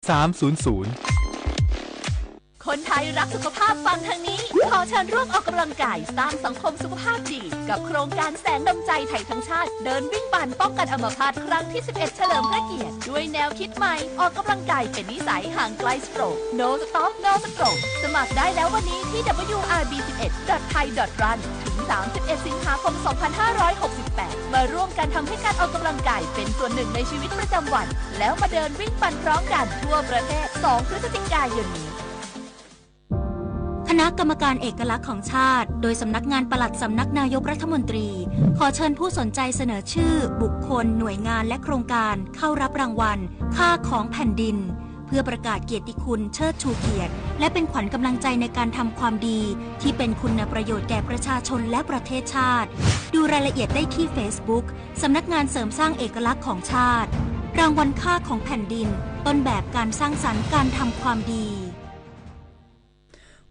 สามศูนย์ศูนย์ คนไทยรักสุขภาพฟังทางนี้ ขอเชิญร่วมออกกำลังกายสร้างสังคมสุขภาพดี กับโครงการแสงดวงใจไทยทั้งชาติ เดินวิ่งปั่นป้องกันอัมพาตครั้งที่ สิบเอ็ด เฉลิมพระเกียรติ ด้วยแนวคิดใหม่ ออกกำลังกายเป็นนิสัย ห่างไกล stroke No stop no stroke สมัครได้แล้ววันนี้ที่ wrb สิบเอ็ด dot thai dot run ถึง สามสิบเอ็ด สิงหาคม สองพันห้าร้อยหกสิบแปด มาร่วมกันทำให้การออกกำลังกายเป็นส่วนหนึ่งในชีวิตประจำวัน แล้วมาเดินวิ่งปั่นพร้อมกันทั่วประเทศ สอง พฤศจิกายนนี้ คณะกรรมการเอกลักษณ์ของชาติ โดยสำนักงานปลัดสำนักนายกรัฐมนตรี ขอเชิญผู้สนใจเสนอชื่อ บุคคล หน่วยงาน และโครงการ เข้ารับรางวัล ค่าของแผ่นดิน เพื่อประกาศเกียรติคุณเชิดชูเกียรติ และเป็นขวัญกำลังใจในการทำความดี ที่เป็นคุณประโยชน์แก่ประชาชนและประเทศชาติ ดูรายละเอียดได้ที่ Facebook สำนักงานเสริมสร้างเอกลักษณ์ของชาติ รางวัลค่าของแผ่นดิน ต้นแบบการสร้างสรรค์การทำความดี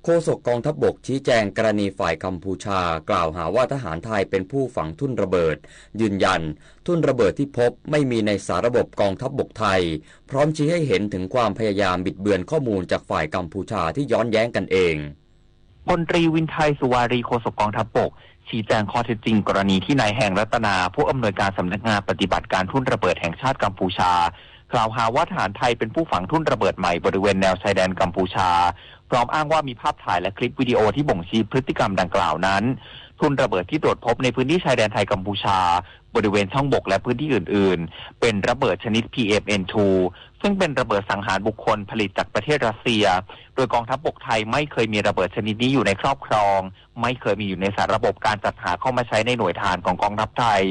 โฆษกกองทัพบกชี้แจงกรณีฝ่ายกัมพูชากล่าวหาว่าทหารไทยเป็นผู้ฝังทุ่นระเบิด ยืนยัน ทุ่นระเบิดที่พบไม่มีในสาระบบกองทัพบกไทย พร้อมชี้ให้เห็นถึงความพยายามบิดเบือนข้อมูลจากฝ่ายกัมพูชาที่ย้อนแย้งกันเอง พลตรี วินไทย สุวารี โฆษกกองทัพบก ชี้แจงข้อเท็จจริงกรณีที่นายแฮง รัตนา ผู้อำนวยการสำนักงานปฏิบัติการทุ่นระเบิดแห่งชาติกัมพูชา กล่าวหาว่าทหารไทยเป็นผู้ฝังทุ่นระเบิดใหม่บริเวณแนวชายแดนกัมพูชา พร้อมอ้างว่ามีภาพถ่ายและคลิปวิดีโอที่บ่งชี้พฤติกรรมดังกล่าวนั้น ทุ่นระเบิดที่ตรวจพบในพื้นที่ชายแดนไทยกัมพูชา บริเวณช่องบกและพื้นที่อื่นๆ เป็นระเบิดชนิด พีเอ็มเอ็นทู ซึ่งเป็นระเบิดสังหารบุคคลผลิตจากประเทศรัสเซีย โดยกองทัพบกไทยไม่เคยมีระเบิดชนิดนี้อยู่ในครอบครอง ไม่เคยมีอยู่ในสาระบบการจัดหาเข้ามาใช้ในหน่วยทหารของกองทัพไทย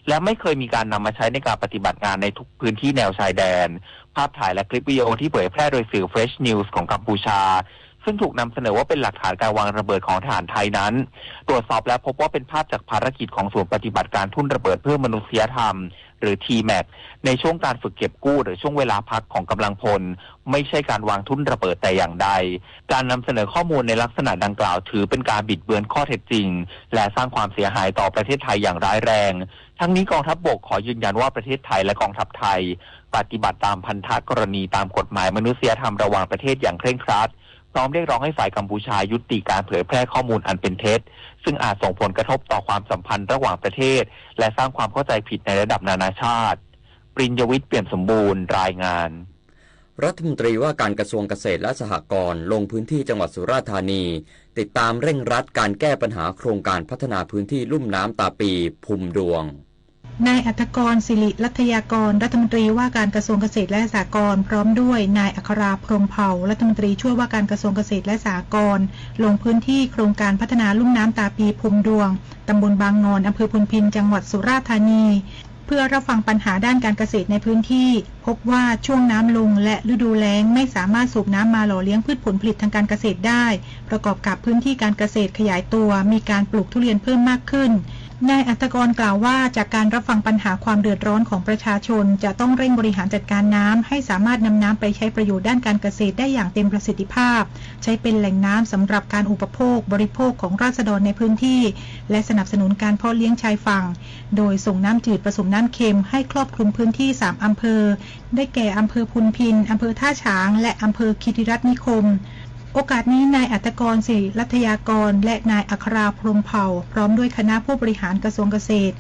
และไม่เคยมีการนำมาใช้ในการปฏิบัติงานในทุกพื้นที่แนวชายแดน ภาพถ่ายและคลิปวิดีโอที่เผยแพร่โดยสื่อ Fresh News ของกัมพูชา ซึ่งถูกนำเสนอว่าเป็นหลักฐานการวางระเบิดของทหารไทยนั้น ตรวจสอบแล้วพบว่าเป็นภาพจากภารกิจของศูนย์ปฏิบัติการทุ่นระเบิดเพื่อมนุษยธรรม หรือ ทีแม็ก ในช่วงการฝึกเก็บกู้หรือช่วงเวลาพักของกำลังพล ไม่ใช่การวางทุ่นระเบิดแต่อย่างใด การนำเสนอข้อมูลในลักษณะดังกล่าวถือเป็นการบิดเบือนข้อเท็จจริง และสร้างความเสียหายต่อประเทศไทยอย่างร้ายแรง ทั้งนี้กองทัพบกขอยืนยันว่าประเทศไทยและกองทัพไทย ปฏิบัติตามพันธกรณีตามกฎหมายมนุษยธรรมระหว่างประเทศอย่างเคร่งครัด พร้อมเรียกร้องให้ฝ่ายกัมพูชายุติการเผยแพร่ข้อมูลอันเป็นเท็จ ซึ่งอาจส่งผลกระทบต่อความสัมพันธ์ระหว่างประเทศ และสร้างความเข้าใจผิดในระดับนานาชาติ ปริญญวิทย์ เปี่ยมสมบูรณ์ รายงาน รัฐมนตรีว่าการกระทรวงเกษตรและสหกรณ์ลงพื้นที่จังหวัดสุราษฎร์ธานี ติดตามเร่งรัดการแก้ปัญหาโครงการพัฒนาพื้นที่ลุ่มน้ำตาปี ภูมิดวง นายอัธกร ศิริรัตยากร รัฐมนตรีว่าการกระทรวงเกษตรและสหกรณ์ พร้อมด้วยนายอัครา พรหมเผ่า รัฐมนตรีช่วยว่าการกระทรวงเกษตรและสหกรณ์ ลงพื้นที่โครงการพัฒนาลุ่มน้ำตาปี ภูมิดวง ตำบลบางงอน อำเภอพุนพิน จังหวัดสุราษฎร์ธานี เพื่อรับฟังปัญหาด้านการเกษตรในพื้นที่ พบว่าช่วงน้ำลงและฤดูแล้งไม่สามารถสูบน้ำมาหล่อเลี้ยงพืชผลผลิตทางการเกษตรได้ ประกอบกับพื้นที่การเกษตรขยายตัว มีการปลูกทุเรียนเพิ่มมากขึ้น นายอัธกรกล่าวว่า จากการรับฟังปัญหาความเดือดร้อนของประชาชน จะต้องเร่งบริหารจัดการน้ำ ให้สามารถนำน้ำไปใช้ประโยชน์ด้านการเกษตรได้อย่างเต็มประสิทธิภาพ ใช้เป็นแหล่งน้ำสำหรับการอุปโภคบริโภคของราษฎรในพื้นที่ และสนับสนุนการเพาะเลี้ยงชายฝั่ง โดยส่งน้ำจืดผสมน้ำเค็มให้ครอบคลุมพื้นที่ สาม อำเภอ ได้แก่อำเภอพุนพิน อำเภอท่าฉาง และอำเภอคีรีรัตนิคม โอกาสนี้นายอัธกร ศิริรัตยากร และนายอัครา พรหมเผ่า พร้อมด้วยคณะผู้บริหารกระทรวงเกษตร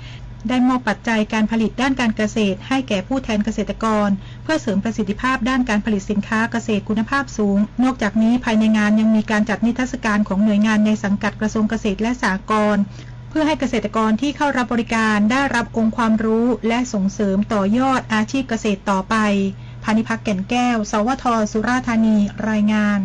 ได้มอบปัจจัยการผลิตด้านการเกษตรให้แก่ผู้แทนเกษตรกร เพื่อเสริมประสิทธิภาพด้านการผลิตสินค้าเกษตรคุณภาพสูง นอกจากนี้ภายในงานยังมีการจัดนิทรรศการของหน่วยงานในสังกัดกระทรวงเกษตรและสหกรณ์ เพื่อให้เกษตรกรที่เข้ารับบริการได้รับองค์ความรู้ และส่งเสริมต่อยอดอาชีพเกษตรต่อไป พานิพักแก่นแก้ว สวท สุราษฎร์ธานี รายงาน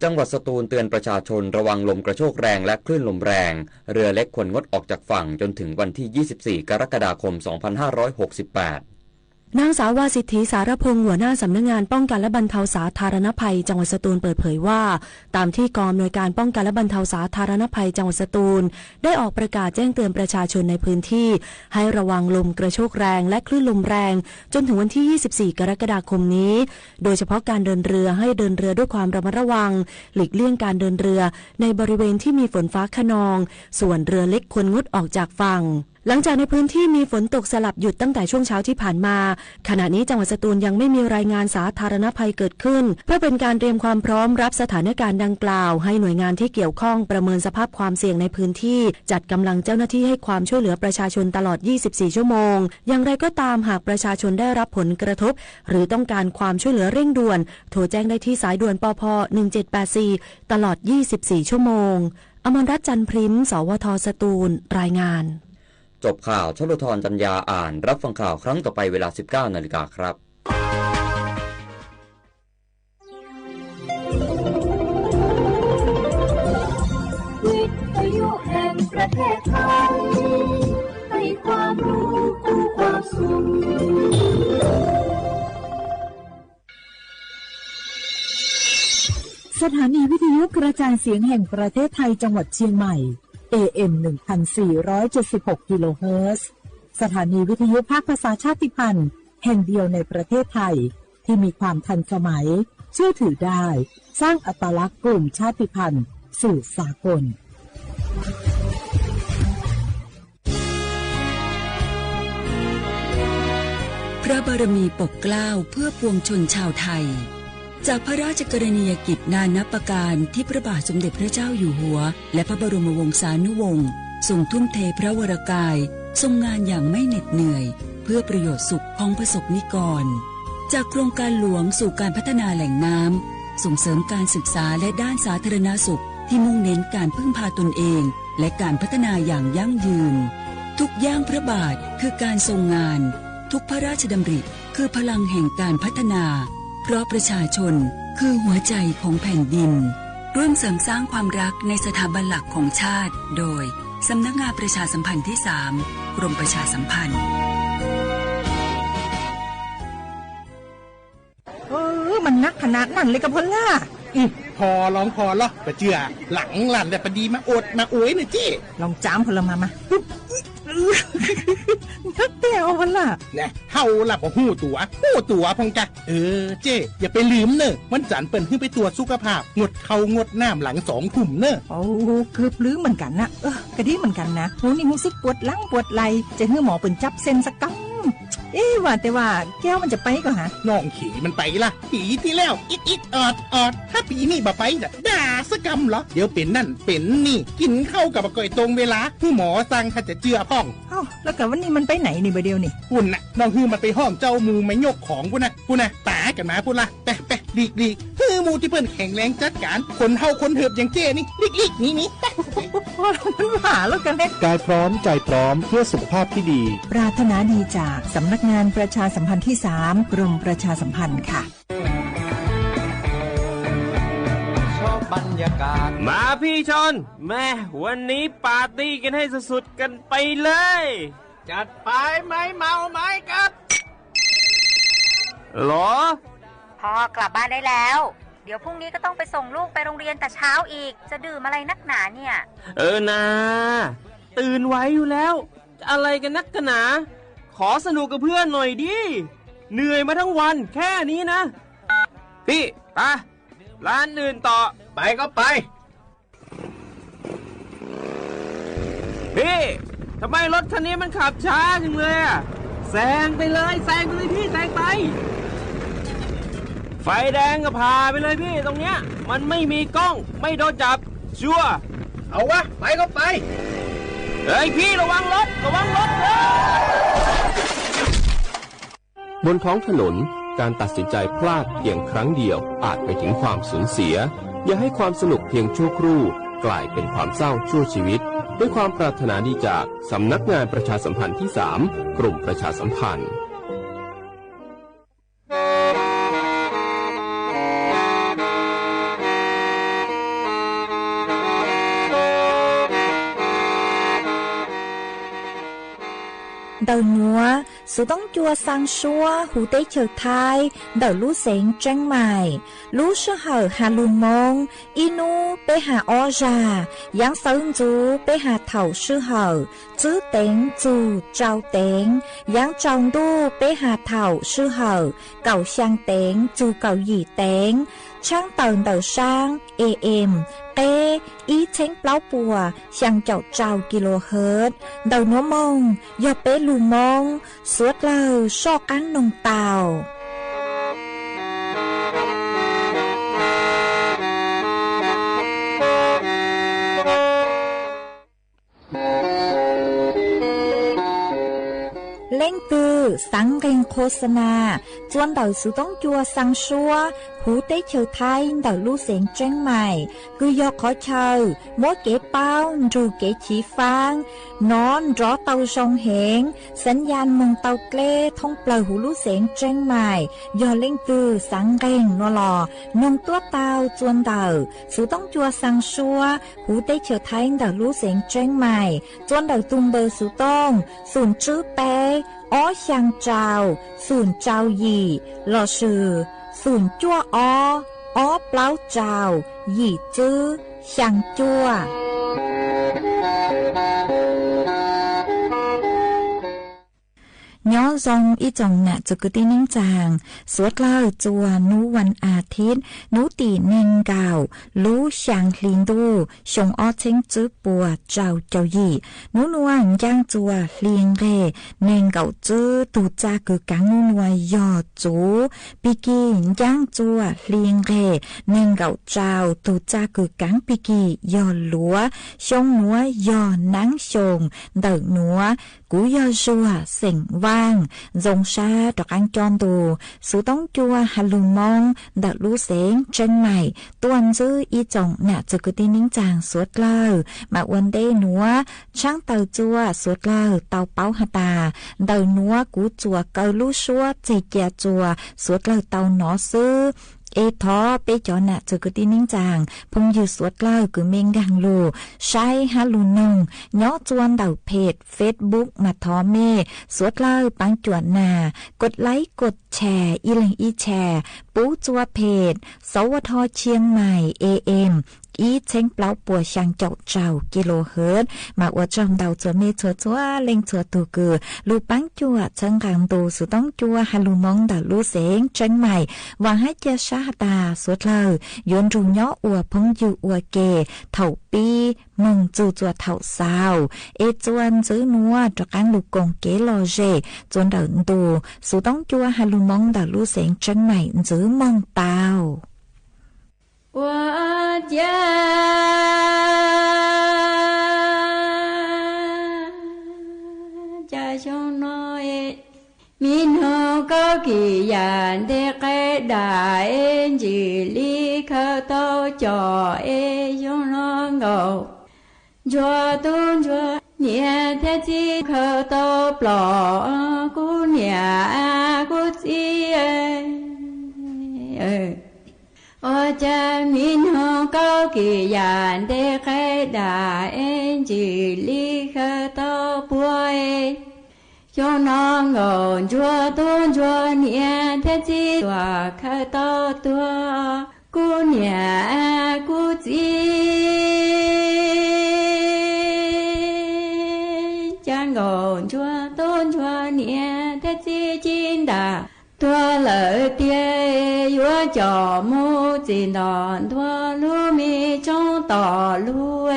จังหวัดสตูลเตือนประชาชนระวังลมกระโชกแรงและคลื่นลมแรง เรือเล็กควรงดออกจากฝั่งจนถึงวันที่ ยี่สิบสี่ กรกฎาคม สองพันห้าร้อยหกสิบแปด นางสาว วาสิทธิ สารพงศ์ หัวหน้าสำนักงานป้องกันและบรรเทาสาธารณภัยจังหวัดสตูลเปิดเผยว่า ตามที่กองอำนวยการป้องกันและบรรเทาสาธารณภัยจังหวัดสตูล ได้ออกประกาศแจ้งเตือนประชาชนในพื้นที่ ให้ระวังลมกระโชกแรงและคลื่นลมแรง จนถึงวันที่ ยี่สิบสี่ กรกฎาคมนี้ โดยเฉพาะการเดินเรือให้เดินเรือด้วยความระมัดระวัง หลีกเลี่ยงการเดินเรือในบริเวณที่มีฝนฟ้าคะนอง ส่วนเรือเล็กควรงดออกจากฝั่ง หลังจากในพื้นที่มีฝนตกสลับหยุดตั้งแต่ช่วงเช้าที่ผ่านมา ขณะนี้จังหวัดสตูลยังไม่มีรายงานสาธารณภัยเกิดขึ้น เพื่อเป็นการเตรียมความพร้อมรับสถานการณ์ดังกล่าว ให้หน่วยงานที่เกี่ยวข้องประเมินสภาพความเสี่ยงในพื้นที่ จัดกำลังเจ้าหน้าที่ให้ความช่วยเหลือประชาชนตลอด ยี่สิบสี่ ชั่วโมง อย่างไรก็ตาม หากประชาชนได้รับผลกระทบ หรือต้องการความช่วยเหลือเร่งด่วน โทรแจ้งได้ที่สายด่วน ปภ หนึ่งเจ็ดแปดสี่ ตลอด ยี่สิบสี่ ชั่วโมง อมรรัตน์ จันทร์พริม สวท สตูล รายงาน จบข่าว ชลธร จันยา อ่าน รับฟังข่าวครั้งต่อไปเวลา สิบเก้า นาฬิกาครับ วิทยุแห่งประเทศไทย ให้ความรู้คู่ความสุข สถานีวิทยุกระจายเสียงแห่งประเทศไทยจังหวัดเชียงใหม่ เอเอ็ม หนึ่งพันสี่ร้อยเจ็ดสิบหก กิโลเฮิรตซ์ สถานีวิทยุภาคภาษาชาติพันธุ์แห่งเดียวในประเทศไทย ที่มีความทันสมัย เชื่อถือได้ สร้างอัตลักษณ์กลุ่มชาติพันธุ์สู่สากล พระบารมีปกเกล้าเพื่อปวงชนชาวไทย จากพระราชกรณียกิจนานับประการที่พระบาทสมเด็จพระเจ้าอยู่หัว และพระบรมวงศานุวงศ์ทรงทุ่มเทพระวรกาย ทรงงานอย่างไม่เหน็ดเหนื่อย เพื่อประโยชน์สุขของประสบนิกร จากโครงการหลวงสู่การพัฒนาแหล่งน้ำ ส่งเสริมการศึกษาและด้านสาธารณสุขที่มุ่งเน้นการพึ่งพาตนเอง และการพัฒนาอย่างยั่งยืน ทุกย่างพระบาทคือการทรงงาน ทุกพระราชดำริคือพลังแห่งการพัฒนา เพราะประชาชนคือหัวใจของแผ่นดิน ร่วมเสริมสร้างความรักในสถาบันหลักของชาติ โดย สำนักงานประชาสัมพันธ์ที่ สาม กรมประชาสัมพันธ์ เออ มันหนักขนาดนั้นเลยกะพอลล่า อืม พอลองพอลอ บ่เจื้อ หลังลั่นแต่ปะดีมาโอดมาโอยเน่อเจ้ ลองจามพอลล่ามา มา ปึ๊บ นักแท้วะพอลล่า แน่ เฮาล่ะบ่ฮู้ตั๋ว ฮู้ตั๋วพองกะ เออ เจ้ อย่าไปลืมเน่อ วันจันทร์เปิ้นหื้อไปตรวจสุขภาพ งดข้าวงดน้ำหลังสองทุ่มเน่อ โอ้ เกือบลืมเหมือนกันนะ เออ กะดีเหมือนกันนะ โห นี่ฮู้สึกปวดหลังปวดไหล่ จะหื้อหมอเปิ้นจับเส้นสักกำ เอ๊ะ ว่าแต่ว่าแก้วมันจะไปก่อหา น้องเขยมันไปละ ปีตี้แล้ว อิกอิกออดออด ถ้าปีนี้บ่ไปจะด่าสักกำเหรอ เดี๋ยวเป็นนั่นเป็นนี่ กินข้าวกะบ่ก่อยตรงเวลา หื้อหมอสั่งถ้าจะเจื้อพ่อง เอ้า แล้วกะวันนี้มันไปไหนนี่บ่าเดียวนี่ ปุ้นน่ะ น้องหื้อมันไปห้องเจ้าหมู่มายกของปุ้นน่ะ ปุ้นน่ะ ต๋ากันมาปุ้นละ ไปไป หลีกหลีก หื้อหมู่ตี้เปิ้นแข็งแรงจัดการ คนเฒ่าคนเถิบอย่างเจ้นี่ หลีกหลีก หนีหนี พอลล่ามันว่าแล้วกะแน่ กายพร้อมใจพร้อมเพื่อสุขภาพที่ดี ปรารถนาดีจากสำนักงานประชาสัมพันธ์ที่ สาม กรมประชาสัมพันธ์ค่ะ ชอบบรรยากาศ มาพี่ชอน แม่ วันนี้ปาร์ตี้กันให้สุดๆกันไปเลย จัดไป ไม้เมาไม้กัด หรอ พ่อกลับบ้านได้แล้ว เดี๋ยวพรุ่งนี้ก็ต้องไปส่งลูกไปโรงเรียนแต่เช้าอีก จะดื่มอะไรนักหนาเนี่ย เออนา ตื่นไหวอยู่แล้ว อะไรกันนักกันหนา ขอสนุกกับเพื่อนหน่อยดิ เหนื่อยมาทั้งวันแค่นี้นะ พี่ ไป ร้านอื่นต่อ ไปก็ไป พี่ ทำไมรถคันนี้มันขับช้าจังเลยอะ แซงไปเลย แซงไปเลยพี่ แซงไป ไฟแดงก็ผ่าไปเลยพี่ ตรงเนี้ย มันไม่มีกล้อง ไม่โดนจับ ชัวร์ เอาวะ ไปก็ไป เฮ้ยพี่ ระวังรถ ระวังรถ เฮ้ย บนท้องถนน การตัดสินใจพลาดเพียงครั้งเดียวอาจไปถึงความสูญเสีย อย่าให้ความสนุกเพียงชั่วครู่กลายเป็นความเศร้าชั่วชีวิต ด้วยความปรารถนาดีจากสำนักงานประชาสัมพันธ์ที่ สาม กรมประชาสัมพันธ์ Ntawv nyuav, Xuv Toob Cua Xaa Suab huv teb chaws Thaib ntawm lub xeev Tseeb Maim. Lub sij hawm has lug Moob, ib hnub peb has ob zag, yaav sawv ntxuv peb has thaum sij hawm tswb teev txug tsau teev, yaav tsaus ntuj peb has thaum sij hawm kaum xyaa teev txug kaum yim teev, tshaab tawm ntawm saab A M qeb ib txheeb plaub puas xyaa caum rau kilohertz. Ntawm nuav moog yog peb lug Moob, suav dlawg soj qaab noog tau. Leej twg xaav nqeeg qho xa na txua ntawm Xuv Toob Cua Xaa Suab huv teb chaws Thaib ntawm lub xeev Tseeb Maim, kws yog qhov chaw muab kev paub nrug kev chiv faab nov nrov tau zoo heev, xav yaj moog tau dleb thoob plawg huv lub xeev Tseeb Maim. Yog leej twg xaav nqeeg nuav los noog tuab tau txua ntawm Xuv Toob Cua Xaa Suab huv teb chaws Thaib ntawm lub xeev Tseeb Maim, txua ntawm tug npawb Xuv Toob xum tswb peb ob xyaa rau xum rau yim lossis xum cuaj ob ob plaub rau yim tswb xyaa cuaj. Nyob zoo ib tsoom nam txwv kwv tij neej tsaa, suav dlawg txua nub vas as thiv, nub tim neeg nkaum lub xyaa hli ntuj xyoo ob txheeb tswb puas rau caum yim. Nub nuav ncaaj txua hli nqeg neeg nkaum tswb. Tug txaj kws kaav nub nuav yog txuv pig kig ncaaj txua hli nqeg neeg nkaum rau. Tug txaj kws kaav pig kig yog luav. Xyoo nuav yog naab xyoo ntawm nuav. Kuv yog Zuag xeem Vaaj, zoo sab rov qaab cob ntu Xuv Toob Cua has lug Moob ntawm lub xeev Tseeb Maim tuaj ntsib ib tsoom nam txwv kwv tij neej tsaa suav dlawg, mas ua ntej nuav tshaab tawm txua suav dlawg tau paub has tas, ntawm nuav kuv txuas kaw lub suab txeg ca txua suav dlawg tau nov xwb. Es thov peb cov nam txwv kwv tij neej tsaa, phooj ywg suav dlawg kws mej nkaag lug saib hab lug noog nyob txua ntawm phem Facebook mas thov mej suav dlawg paab cuam nas kod laib kod tshas ib leeg ib tshas pub txua phem xov ua dho Chiang Mai A M ib txheeb plaub puas xyaa caum rau kilohertz. Mas ua tsaug ntau txua mej txhua txhua leej txhua tug kws lug paab cuam txhawb nqaa ntu Xuv Toob Cua has lug Moob ntawm lub xeev Tseeb Maim. Vaam hab ca sab has tas suav dlawg yuav nrug nyob ua phooj ywg ua ke thaum pib moog txug txua thaum xaus. Es txua ntxiv nuav rov qaab lug koom kev lom zem txua ntawm ntu Xuv Toob Cua has lug Moob ntawm lub xeev Tseeb Maim ntxiv moog tau. Ua ciav cas xyoo no, mi noog kaub kis yam ntej qaib dam es ntsis li khaws tau cos es xyoo no nkaus ntsuag tub ntsuag niam thiab txiv khaws tau plom kuv niam kuv txiv. Ua cas mi noog kaub kis yam ntej qaib dam es ntsis li khaws tau puag. Xyoo no nkaus ntsuag tub ntsuag niam thiab txiv tuag khaws tau tuag kuv niam kuv txiv. Cas nkaus ntsuag tub ntsuag niam thiab txiv ci ntam tuag lawm tiag, yuav coj mus txiv nto ntuag lub me tsoob tom lub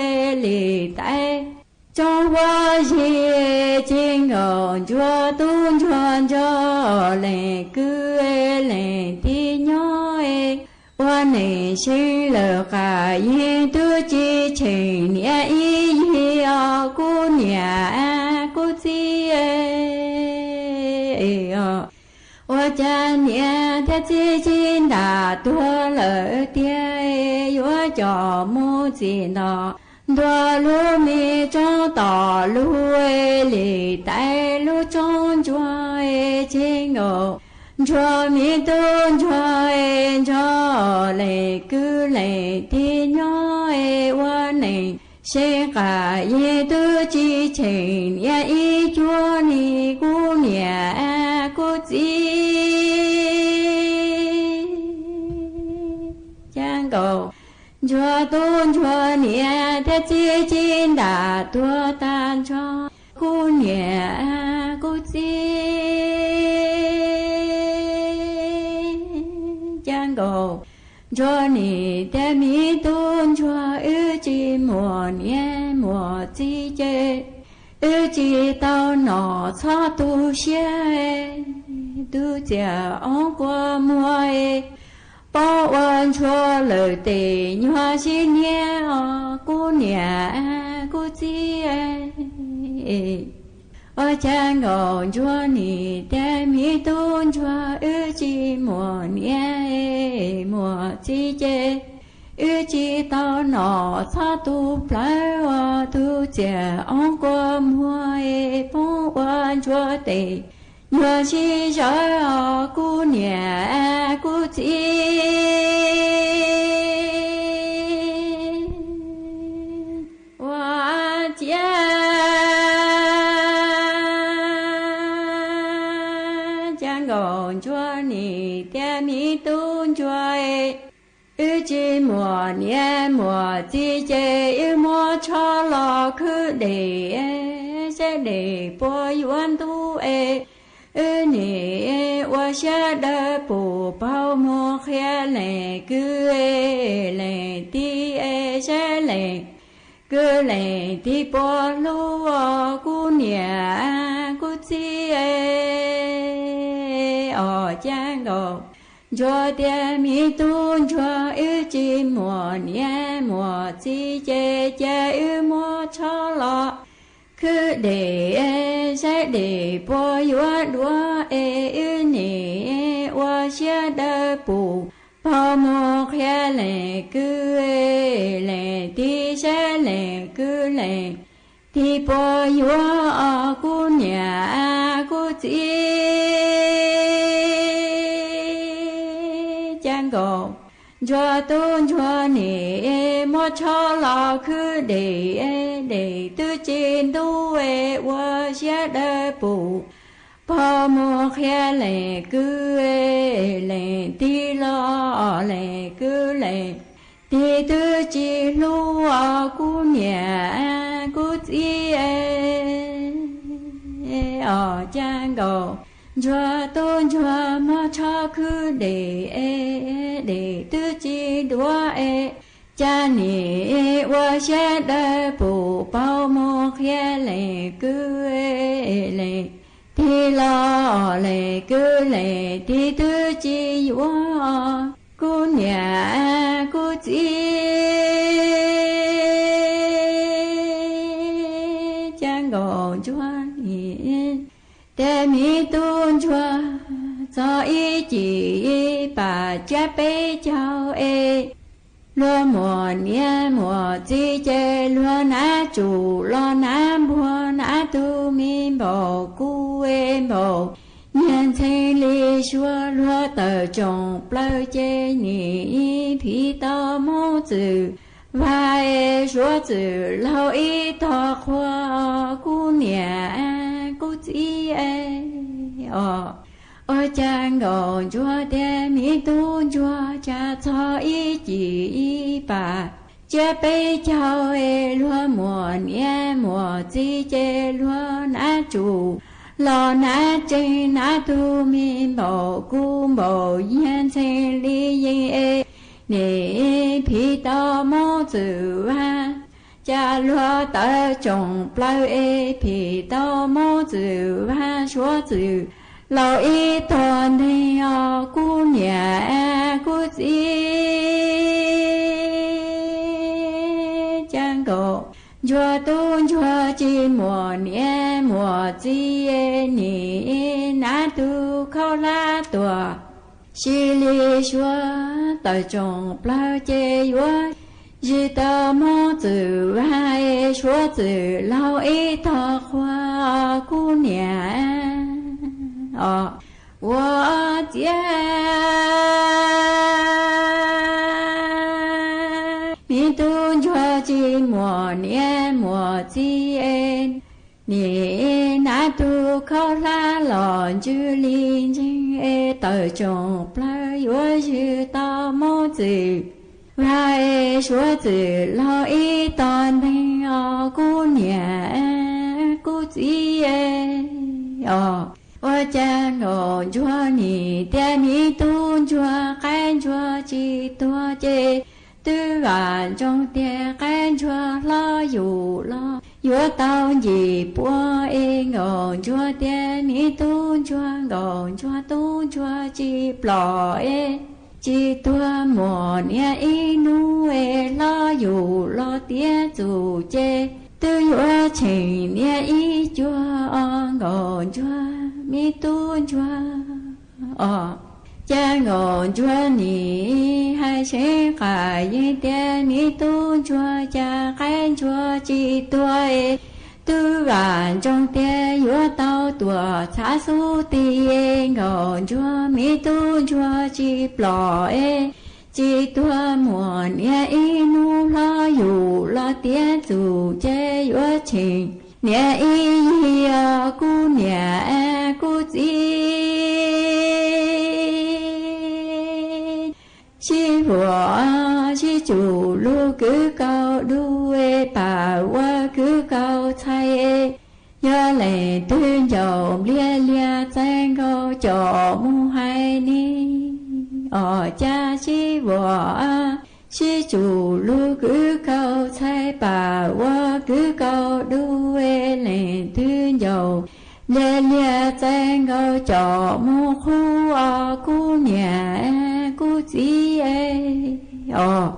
lim tais tsoob huab zig. Ces nkaus ntsuag tub ntsuag ntsuag leej kwv leej tij nyob ua neej seev lawm qas yeej tub tsis tsheej niam ib yig os kuv niam kuv txiv. Ua cas niam thiab txiv ci ntam tuag lawm tiag, yuav coj mus txiv nto ntuag lub me tsoob tom lub lim tais lub tsoob ntsuag. Ces nkaus ntsuag me tub ntsuag ntsuag leej kwv leej tij nyob ua neej seev qas yeej tub tsis tsheej niam ib cuab li kuv niam nkaus, Ntsuag tub Ntsuag niam thiab txiv ci ntam tuag tag nrho. Kuv niam kuv txiv, cas nkaus Ntsuag niam thiab me tub Ntsuag wb tsis muaj niam muaj txiv ces wb tsis tau nom txhob tu siab. Tus txiaj oob kua muag poob ua ntsuag lawm tes nyuag sib niab os kuv niam kuv txiv. Ua cas nkaus Ntsuag niam thiab me tub Ntsuag wb tsis muaj niam muaj txiv ces wb tsis tau nom txhob tu plawv os. Tus txiaj oob kua muag poob ua ntsuag tes nyuag sib zawv os kuv niam kuv txiv. Ua ciav, cas nkaus Ntsuag niam thiab me tub Ntsuag wb tsis muaj niam muaj txiv ces wb muab tsho los khwb dej, saib dej puas yuav ntub es wb niam ua siab dawb pum paug mus qhia leej kwv, leej txiv, saib leej kwv leej txiv puas hlub os kuv niam kuv txiv. Os cas nkaus Ntsuag thiab me tub Ntsuag wb tsis muaj niam muaj txiv ces cia wb muab tsho los khwb dej, saib dej puas yuav duav es wb niam ua siab dawb pum paug mus qhia leej kwv, leej txiv, saib leej kwv leej txiv puas yuav os kuv niam kuv txiv. Cas nkaus Ntsuag tub Ntsuag niam muab tsho los khwb dej, dej twb tsis ntub es ua siab dawb pum paug mus qhia leej kwv, leej txiv los leej kwv leej txiv twb tsis hlub os kuv niam kuv txiv. Os cas nkaus Ntsuag tub Ntsuag muab tsho khwb dej, dej twb tsis duav es cas niam ua siab dawb pum paug mus qhia leej kwv, leej txiv los leej kwv leej txiv twb tsis yuav os kuv niam kuv txiv. Cas nkaus Ntsuag niam thiab me tub Ntsuag txog ib cim ib pam tsiab peb caug es luag muaj niam muaj txiv ces luag hnav tsum los hnav npuag hnav tug me npaum kub npaum nyiag ntxhee li suav luag tawm tsoom plaws ces nim phim tau Hmoob txwm vag es suav txwm laug ib tog qhua os kuv niam kuv txiv os. Ua cas nkaus Ntsuag thiab me tub Ntsuag cas txog ib cim ib pam tsiab peb caug es luag muaj niam muaj txiv ces luag hnav tsum los hnav tsees hnav tug me npaum kub npaum nyiag ntxhee li yeej es nim phim tau Hmoob txwm vag. Cas luag tawm tsoom plaws es phim tau Hmoob txwm vag suav txwm laug ib tog nteeg os kuv niam kuv txiv. Cas nkaus Ntsuag tub Ntsuag tsis muaj niam muaj txiv nim hnav tug khaub hlab tuaj sis li suav tawm tsoom plaws ces yuav zis tau Hmoob txwm vag es suav txwm laug ib tog qhua os kuv niam os. Ua ciav, me tub Ntsuag tsis muaj niam muaj txiv es nim hnav tug khaub hlab los ntsws li ntseeg es tawm tsoom plaws yuav zis tau Hmoob txwm Ua es Suav txwm laug ib tog nteeg os kuv niam kuv txiv os. Ua cas Nkauj Ntsuag nim tias me tub ntsuag qaib ntsuag tsis tuag ces twb vam ntsoog tias qaib ntsuag hlob yus los yuav tau ncim pua es Nkauj Ntsuag tias me tub ntsuag Nkauj Ntsuag tub ntsuag tsis plom es tsis tuag muam niam ib hnub es hlob yus los tiav txum ces twb yuav tsheej niam ib cuag os Nkauj Ntsuag me tub ntsuag os. Cas Nkauj Ntsuag nim hais seev qas yeej tias me tub ntsuag cas qaib ntsuag tsis tuag es twb vam ntsoog tias yuav tau tuam txhav xub ti es Nkauj Ntsuag me tub ntsuag tsis plom es tsis tuag muam niam ib hnub hlob yus los tiav txum ces yuav tsheej niam ib yig os kuv niam kuv txiv. Sib vuam sib tsum lug kwv kaus dub es pam ua kwv kaus txhais. Yog leej twg ncaus npliag liag txais nkaus com mus hais ni os cas sib vuam sib tsum lug kwv kaus txhais pam ua kwv kaus dub es leej twg ncaus npliag liag txais nkaus com mus qhuav os kuv niam kuv txiv os.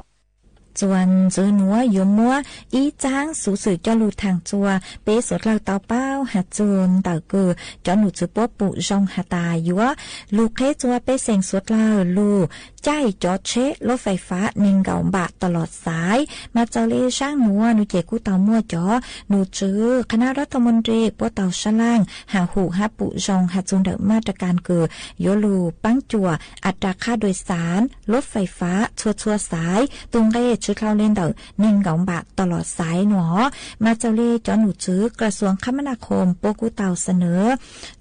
Txuas ntxiv nuav yuav muab ib txaab xuv xwm coj lug thaam txuas peb suav dlawg tau paub has txug ntawm kws cov num txwv puab pum zoo has tas yuav lug qheb txuas pej xeem suav dlawg lug caij cov tsheb lub fais fab neeg nkaum npam tau los xaiv. Mas txawm le zaaj nuav nua ces kuj tau muaj cov num txwv qhab nab rab thaj muaj nrig puab tau sab laaj has hum hab pum zoo has txug ntawm maj raj kas kws yuav lug paab cuam a tras qhab dua xaav lub fais fab txhua txhua xaiv tug nqe tshwv dlhau le ntawm neeg nkaum npam tau los xaiv nuav. Mas txawm le cov num txwv kras xuas qhab mab naj khoom puab kuj tau xa nws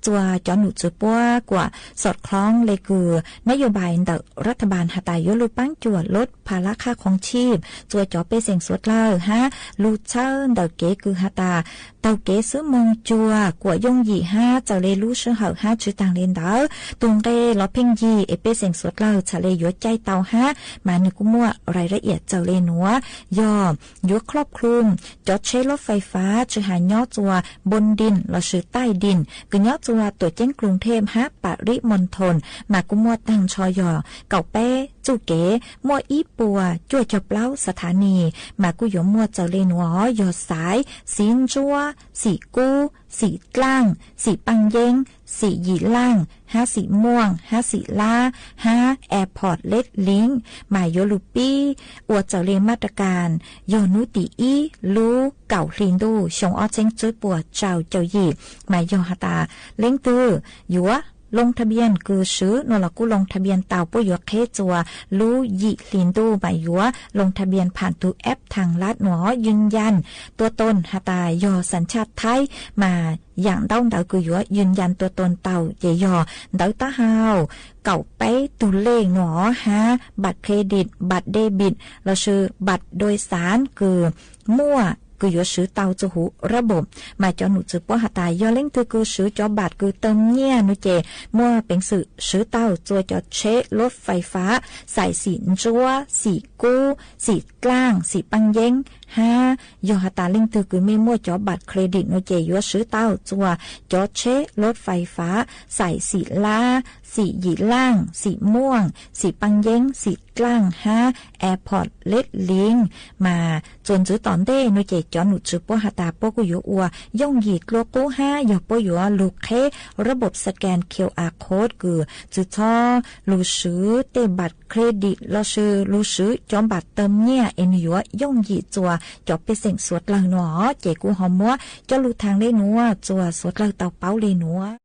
txuas cov num txwv puab kuam xom khloob le kws nab yau npais ntawm rab thaj npaas has tas yuav lug paab cuam lub pha lab qhab khoom tshij txuas cov pej xeem suav dlawg hab lug txhawb ntawm kev kws has tas taug kev xwb moog cuag kuam yooj yim hab txawm le lub sij hawm hab tshwv taag le ntawd tug nqe los pheej yig es pej xeem suav dlawg txhaj le yuav caij tau hab mas nws kuj muaj rais rab iam txawm le nuav yog yuav khlob khlum cov tsheb lub fais fab tsi has nyob txuas Npoo Dis lossis Taij Dis kws nyob txuas tuam ceeb Kluv Theb hab Pam Rib Moos Thoos mas kuj muaj taag nrho yog kaum peb txuj kev muaj ib puas cuaj caug plaub xa thav nis mas kuj yuav muaj txawm le nuav yog xaiv Xiv Ntsuab, Xim Kub, Xim Dlaaj, Xim Paaj Yeeb, Xim Yim Laaj hab Xim Muaj hab Xim Lab hab Airport Leb Liv mas yuav lug pib ua txawm le maj raj kas yog hnub tim ib lub kaum hli ntuj xyoo ob txheeb tsib puas rau caum yim mas yog has tas leej twg yuav loo thaj npias kws swv nua los kuj loo thaj npias tau puab yuav qheb txuas lub yim hli ntuj mas yuav loo thaj npias pham tug eb thaaj lab nuav yws yas tua toos has tas yog xas tshaj Thaib mas yaam ntaub ntawv kws yuav yws yas tua toos tau ces yog ntawv taub hau kaum peb tug lej nuav hab npam credit, npam debit lossis npam dua xaav kws muaj kws yuav swv tau txuj huv rab npam mas cov num txwv puab has tas yog leej twg kws swv cov npam kws tawm nyiaj nua ces muaj peev xwm swv tau txuas cov tsheb lub fais fab xaiv Xim Ntsuab, Xim Kub, Xim Dlaaj, Xim Paaj Yeeb hab yog has tas leej twg kws mej muaj cov npam credit nua ces yuav swv tau txuas cov tsheb lub fais fab xaiv Xim Lab, Xim Yim Laaj, Xim Muaj, Xim Paaj Yeeb, Xim Dlaaj hab Airport Leb Liv mas txuas ntxiv tom ntej nua ces cov num txwv puab has tas puab kuj yuav ua yooj yim dlua qub hab yog puab yuav lug qheb rab npam scan QR code kws tsi txhob lug swv tej npam credit lossis lug swv cov npam tawm nyiaj es nws yuav yooj yim txuas cov pej xeem suav dlawg nua ces kuj ho muab coj lug thaam le nuav txuas suav dlawg tau paub le nuav.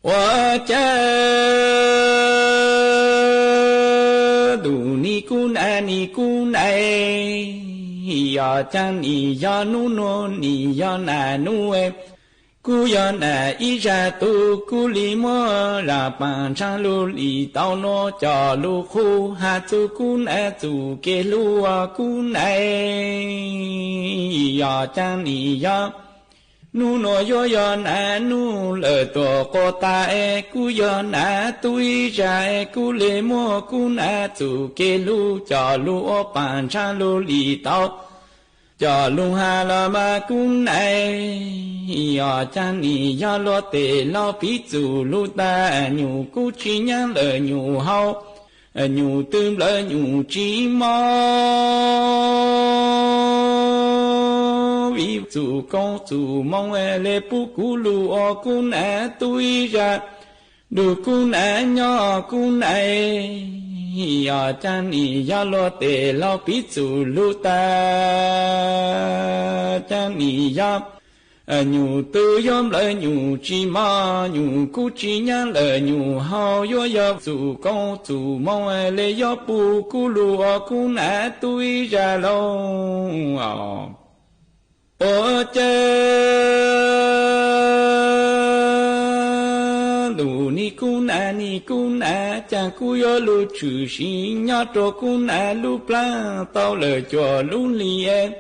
Ua cas ntuj nim kub nam nim kub nam, yog caag nim yog nub nuav nim yog nam nub, kub yog nam ib zag tug kub li muab zam paas ntshaag lug li tau nuav coj lug qhuv has txug kub nam txuj kev hlub kub nam. Yog caag nim yog nub nuav yuav yog nam nub lawm tuam quas tas es kub yog nam tub ib zag es kub le muab kub nam txuj kev hlub coj lug ua paas ntshaag lug li tau coj lug has los mas kub nam. Yog caag nim yog luag tes laug piv txuj lug tas nyuj kub tsi nyaab lawm nyuj hau, nyuj tw nplawg nyuj tsi mob, vim txuj koob txuj moov le pub kuv lug ua kub nam tub ib zag, nrug kub nam nyob kub nam. Yog caag nim yog luag tes laug piv txuj lug tas caag nim yog nyuj tw yuav nplawg nyuj tsi mob, nyuj kub tsi nyaab lawm nyuj hau, yuav yog txuj koob txuj moov le yuav pub kuv lug ua kub nam tub ib zag lauj. Ua cas ntuj nim kub nam nim kub nam, caag kub yuav lug tshwm sim nyob rua kub nam lub plaab tau lawm cuaj lub hli es,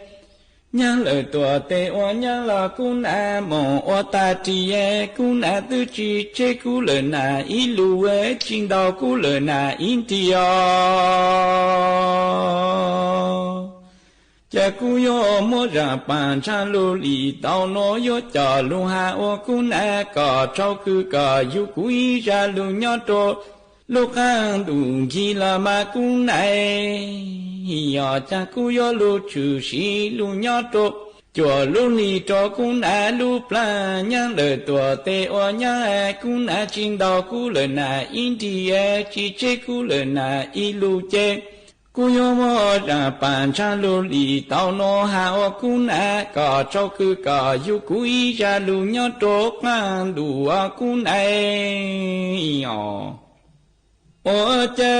nyaab lawm tuam tes ua nyaab los kub nam moog ua tag ris es, kub nam twb tsi tseb kub lawm nam ib lug es, tsi ntaus kub lawm nam ib nti os. Ces kuv yuav muab zam paas ntshaag lug li tau nuav yuav coj lug has ua kub nam kom rhaub kws kom yug kuv ib zag lug nyob rua lub qaab ntuj ncig los mas kub nam. Yog caag kuv yuav lug tshwm sim lug nyob rua cuaj lub hli rua kub nam lub plaab, nyaab lawm tuam tes ua nyaab, kub nam tsi ntaus kub lawm nam ib nti es, tsi tseb kub lawm nam ib lug ces, kuv yuav muab zam paas ntshaag lug li tau nuav has ua kub nam kom rhaub kws kom yug kuv ib zag lug nyob rua qaab ntuj ua kub nam os. Ua cas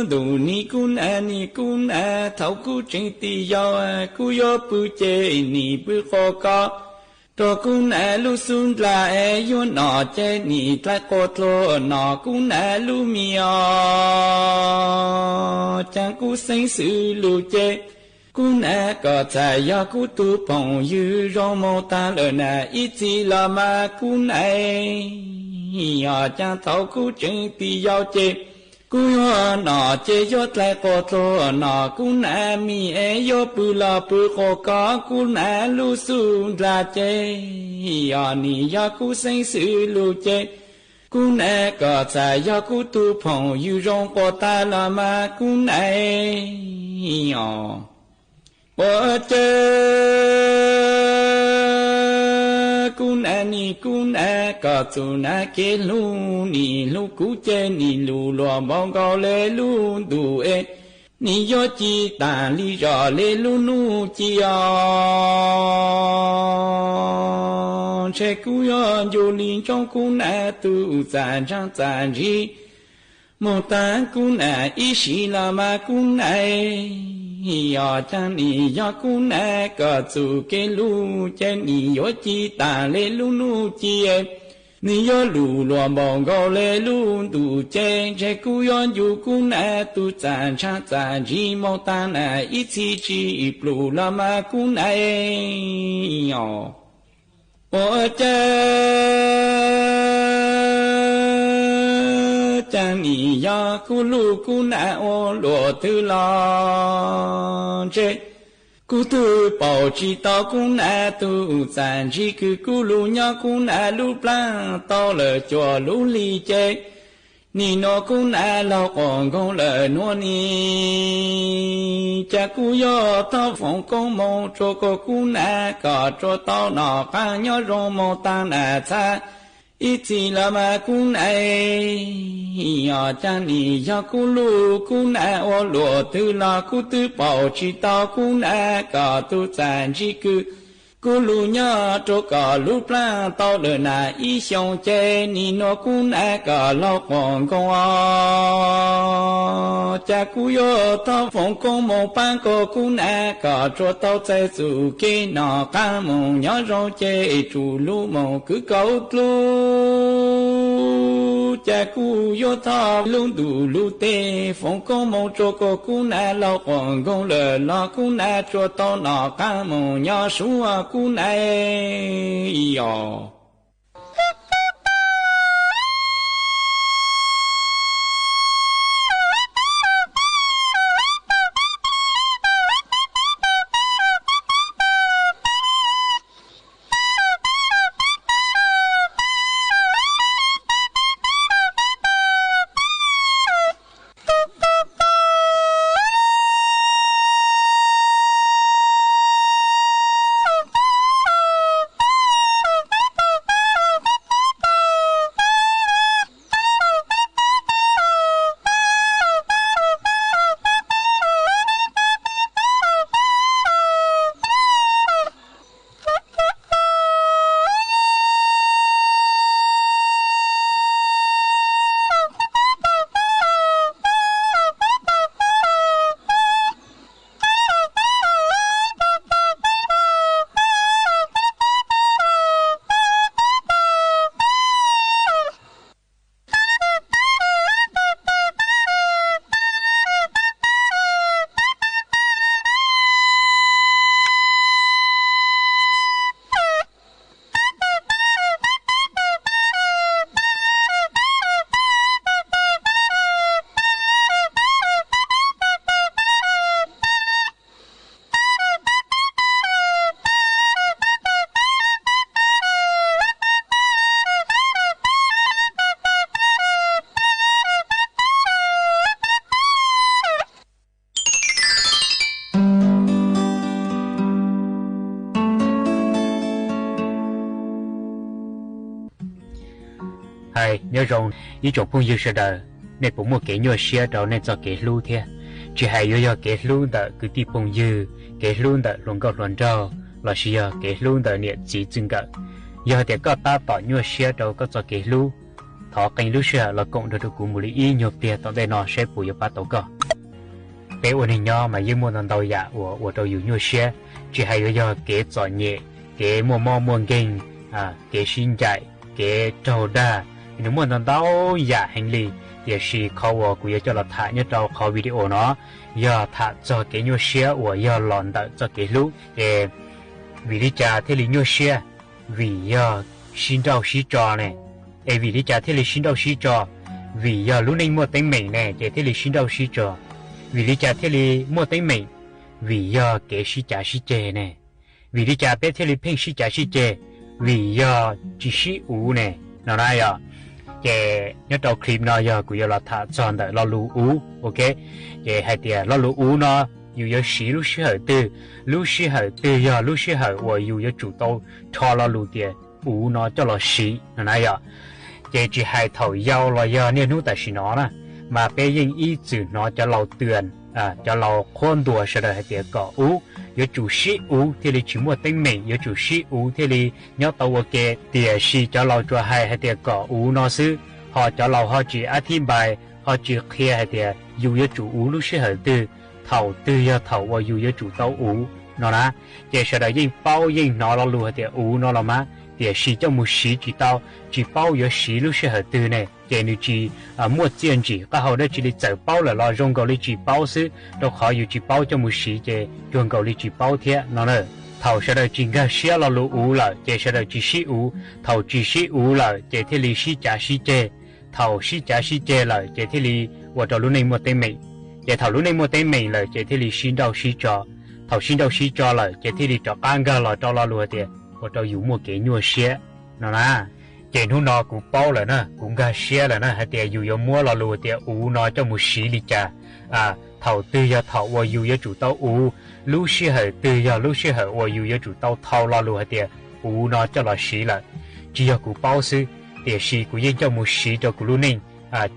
ntuj nim kub nam nim kub nam, thaus kuv tseem tij yau, kuv yuav pw ces nim pw quas kos rua kub nam lub xub ndla es, yuav nom ces nim dlai quas dluag nom kub nam lub mi os. Caag kuv xeeb xwm lug ces, kub nam kom txhais yog kuv tug phooj ywg zoo moog taag lawm nam ib txhis los mas kub nam. Yog caag thaus kuv tseem tij yau ces, kuv yuav nom ces yuav dlai quas dluag nom kub nam mi es, yuav pw los pw quas kos kub nam lub xub ndla ces, yog nim yog kuv xeeb xwm lug ces, kub nam kom txhais yog kuv tug phooj ywg zoo quas taag los mas kub nam os. Ua cas kub nam nim kub nam, kom txuj nam kev hlub nim hlub kuv ces, nim lug luag npaum nkaus le lub ntuj es, nim yuav ci taag le zog le lub nub ci os. Ntshe kuv yuav ncu le ntsoov kub nam tug txaj ntshaag txaj ntsig moog taag kub nam ib sim los mas kub nam. Yog caag nim yog kub nam kom txuj kev hlub ces, nim yuav ci taag le lub nub ci, nim yuav lug luag npaum nkaus le lub ntuj ces, ntshe kuv yuav ncu kub nam tug txaj ntshaag txaj ntsig moog taag nam ib txhis tsi plug los mas kub nam os. Ua cas caag nim yog kuv lug kub nam ua luaj twg los ntshe, kuv twb paub tsi tau kub nam tug txaj ntsig kws kuv lug nyob kub nam lub plaab tau lawm cuaj lub hli ces, nim nuav kub nam laug quas nkoog lawm nuav ni. Cas kuv yuav thov foom koob moog rua koj kub nam kom rua tau nom qaab nyob zoo moog taag nam txhab ib txhis los mas kub nam. Yog caag nim yog kuv lug kub nam ua luaj twg los, kuv twb paub tsi tau kub nam kom tug txaj ntsig kws Kuv lug nyob rua kom lub plaab tau lawm na ib xyoo ces nim nuav kuv na kom laug quas nkoos os. Cas kuv yuav thov foom koob moov paab koj kuv na kom tsuas tau txais txuj kev noj qaab moos nyob zoo ces tsum lug moog kwv kaus dlub. Cas kuv yuav thov lub ntuj lub teg foom koob moov rua koj kuv na laug quas nkoos lawm los kuv na tsuas tau noj qaab moos nyob suav kuv na os. Hais nyob zoo ib tsoom phooj ywg sawv daws, nej puas muaj kev nyuaj siab rau nej txoj kev hlub thiab? Tsis hais yuav yog kev hlub ntawm kwv tij phooj ywg, kev hlub ntawm hluas nkauj hluas nraug, lossis yog kev hlub ntawm niam txiv txij nkawm. Yog hais tias koj tab tom nyuaj siab rau koj txoj kev hlub, thov qee lub sij hawm los koom nrog rau kuv mus li ib nyuag pliag tom ntej no saib puas yuav pab tau koj. Peb ua neeg nyob mas yeej muaj ntau ntau yam uas ua rau yus nyuaj siab, tsis hais yuav yog kev txom nyem, kev muaj mob muaj nkeeg, kev sib ncaim, kev raug dag, nws muaj ntau ntau yam heev li. Tiam sis qhov uas kuv yuav coj los tham nyob rau qhov video no yog tham txog kev nyuaj siab uas yog los ntawm txoj kev hlub. Ces vim li cas thiaj li nyuaj siab? Vim yog sib nrauj sib tso ne. Es vim li cas thiaj li sib nrauj sib tso? Vim yog lub neej muaj teeb meem ne ces thiaj li sib nrauj sib tso. Vim li cas thiaj li muaj teeb meem? Vim yog kev sib cav sib ceg ne. Vim li cas peb thiaj li pheej sib cav sib ceg? Vim yog tsis sib uv ne, no na yom. Ces nyob rau clip no yog kuv yuav los tham txog ntawm lo lus uv, ok. Ces hais tias lo lus uv no yus yuav siv lub sij hawm twg, lub sij hawm twg yog lub sij hawm uas yus yuav tsum tau rho lo lus tias uv no coj los siv no na yom. Ces tsis hais thaum yau los yog niaj hnub tam sim no na, mas peb yeej ib txwm hnov cov laus tws, cov laus qhuab ntuas sawv daws hais tias kom uv, yuav tsum sib uv thiaj li tsis muaj teeb meem, yuav tsum sib uv thiaj li nyob tau ua ke. Tiam sis cov laus tsuas hais hais tias kom uv no xwb, ho cov laus ho tsis ab thib npais, ho tsis qhia hais tias yus yuav tsum uv lub sij hawm twg, thaum twg yog thaum uas yus yuav tsum tau uv no na. Ces sawv daws yeej paub yeej hnov lo lus hais tias uv no los mas, tiam sis coj mus siv tsis tau, tsis paub yuav siv lub sij hawm twg ne, ces nws tsis muaj txiaj ntsig qab hau dab tsi li. Txawm paub lawm los zoo nkaus li tsis paub xwb, rau qhov yus tsis paub coj mus siv ces cuag nkaus li tsis paub thiab no na. Thaum sawv daws tsis nkag siab lo lus uv lawm ces sawv daws tsis sib uv, thaum tsis sib uv lawm ces thiaj li sib cav sib ceg, thaum sib cav sib ceg lawm ces thiaj li ua rau lub neej muaj teeb meem, ces thaum lub neej muaj teeb meem lawm ces thiaj li sib nrauj sib tso, thaum sib nrauj sib tso lawm ces thiaj li rov qab nkag los rau lo lus hais tias ua rau yus muaj kev nyuaj siab no na. Ces hnub no kuv paub lawm na, kuv nkag siab lawm na hais tias yus yuav muab lo lus tias uv no coj mus siv li cas, thaum twg yog thaum uas yus yuav tsum tau uv, lub sij hawm twg yog lub sij hawm uas yus yuav tsum tau thau lo lus hais tias uv no coj los siv lawm. Tsis yog kuv paub xwb, tiam sis kuv yeej coj mus siv rau kuv lub neej.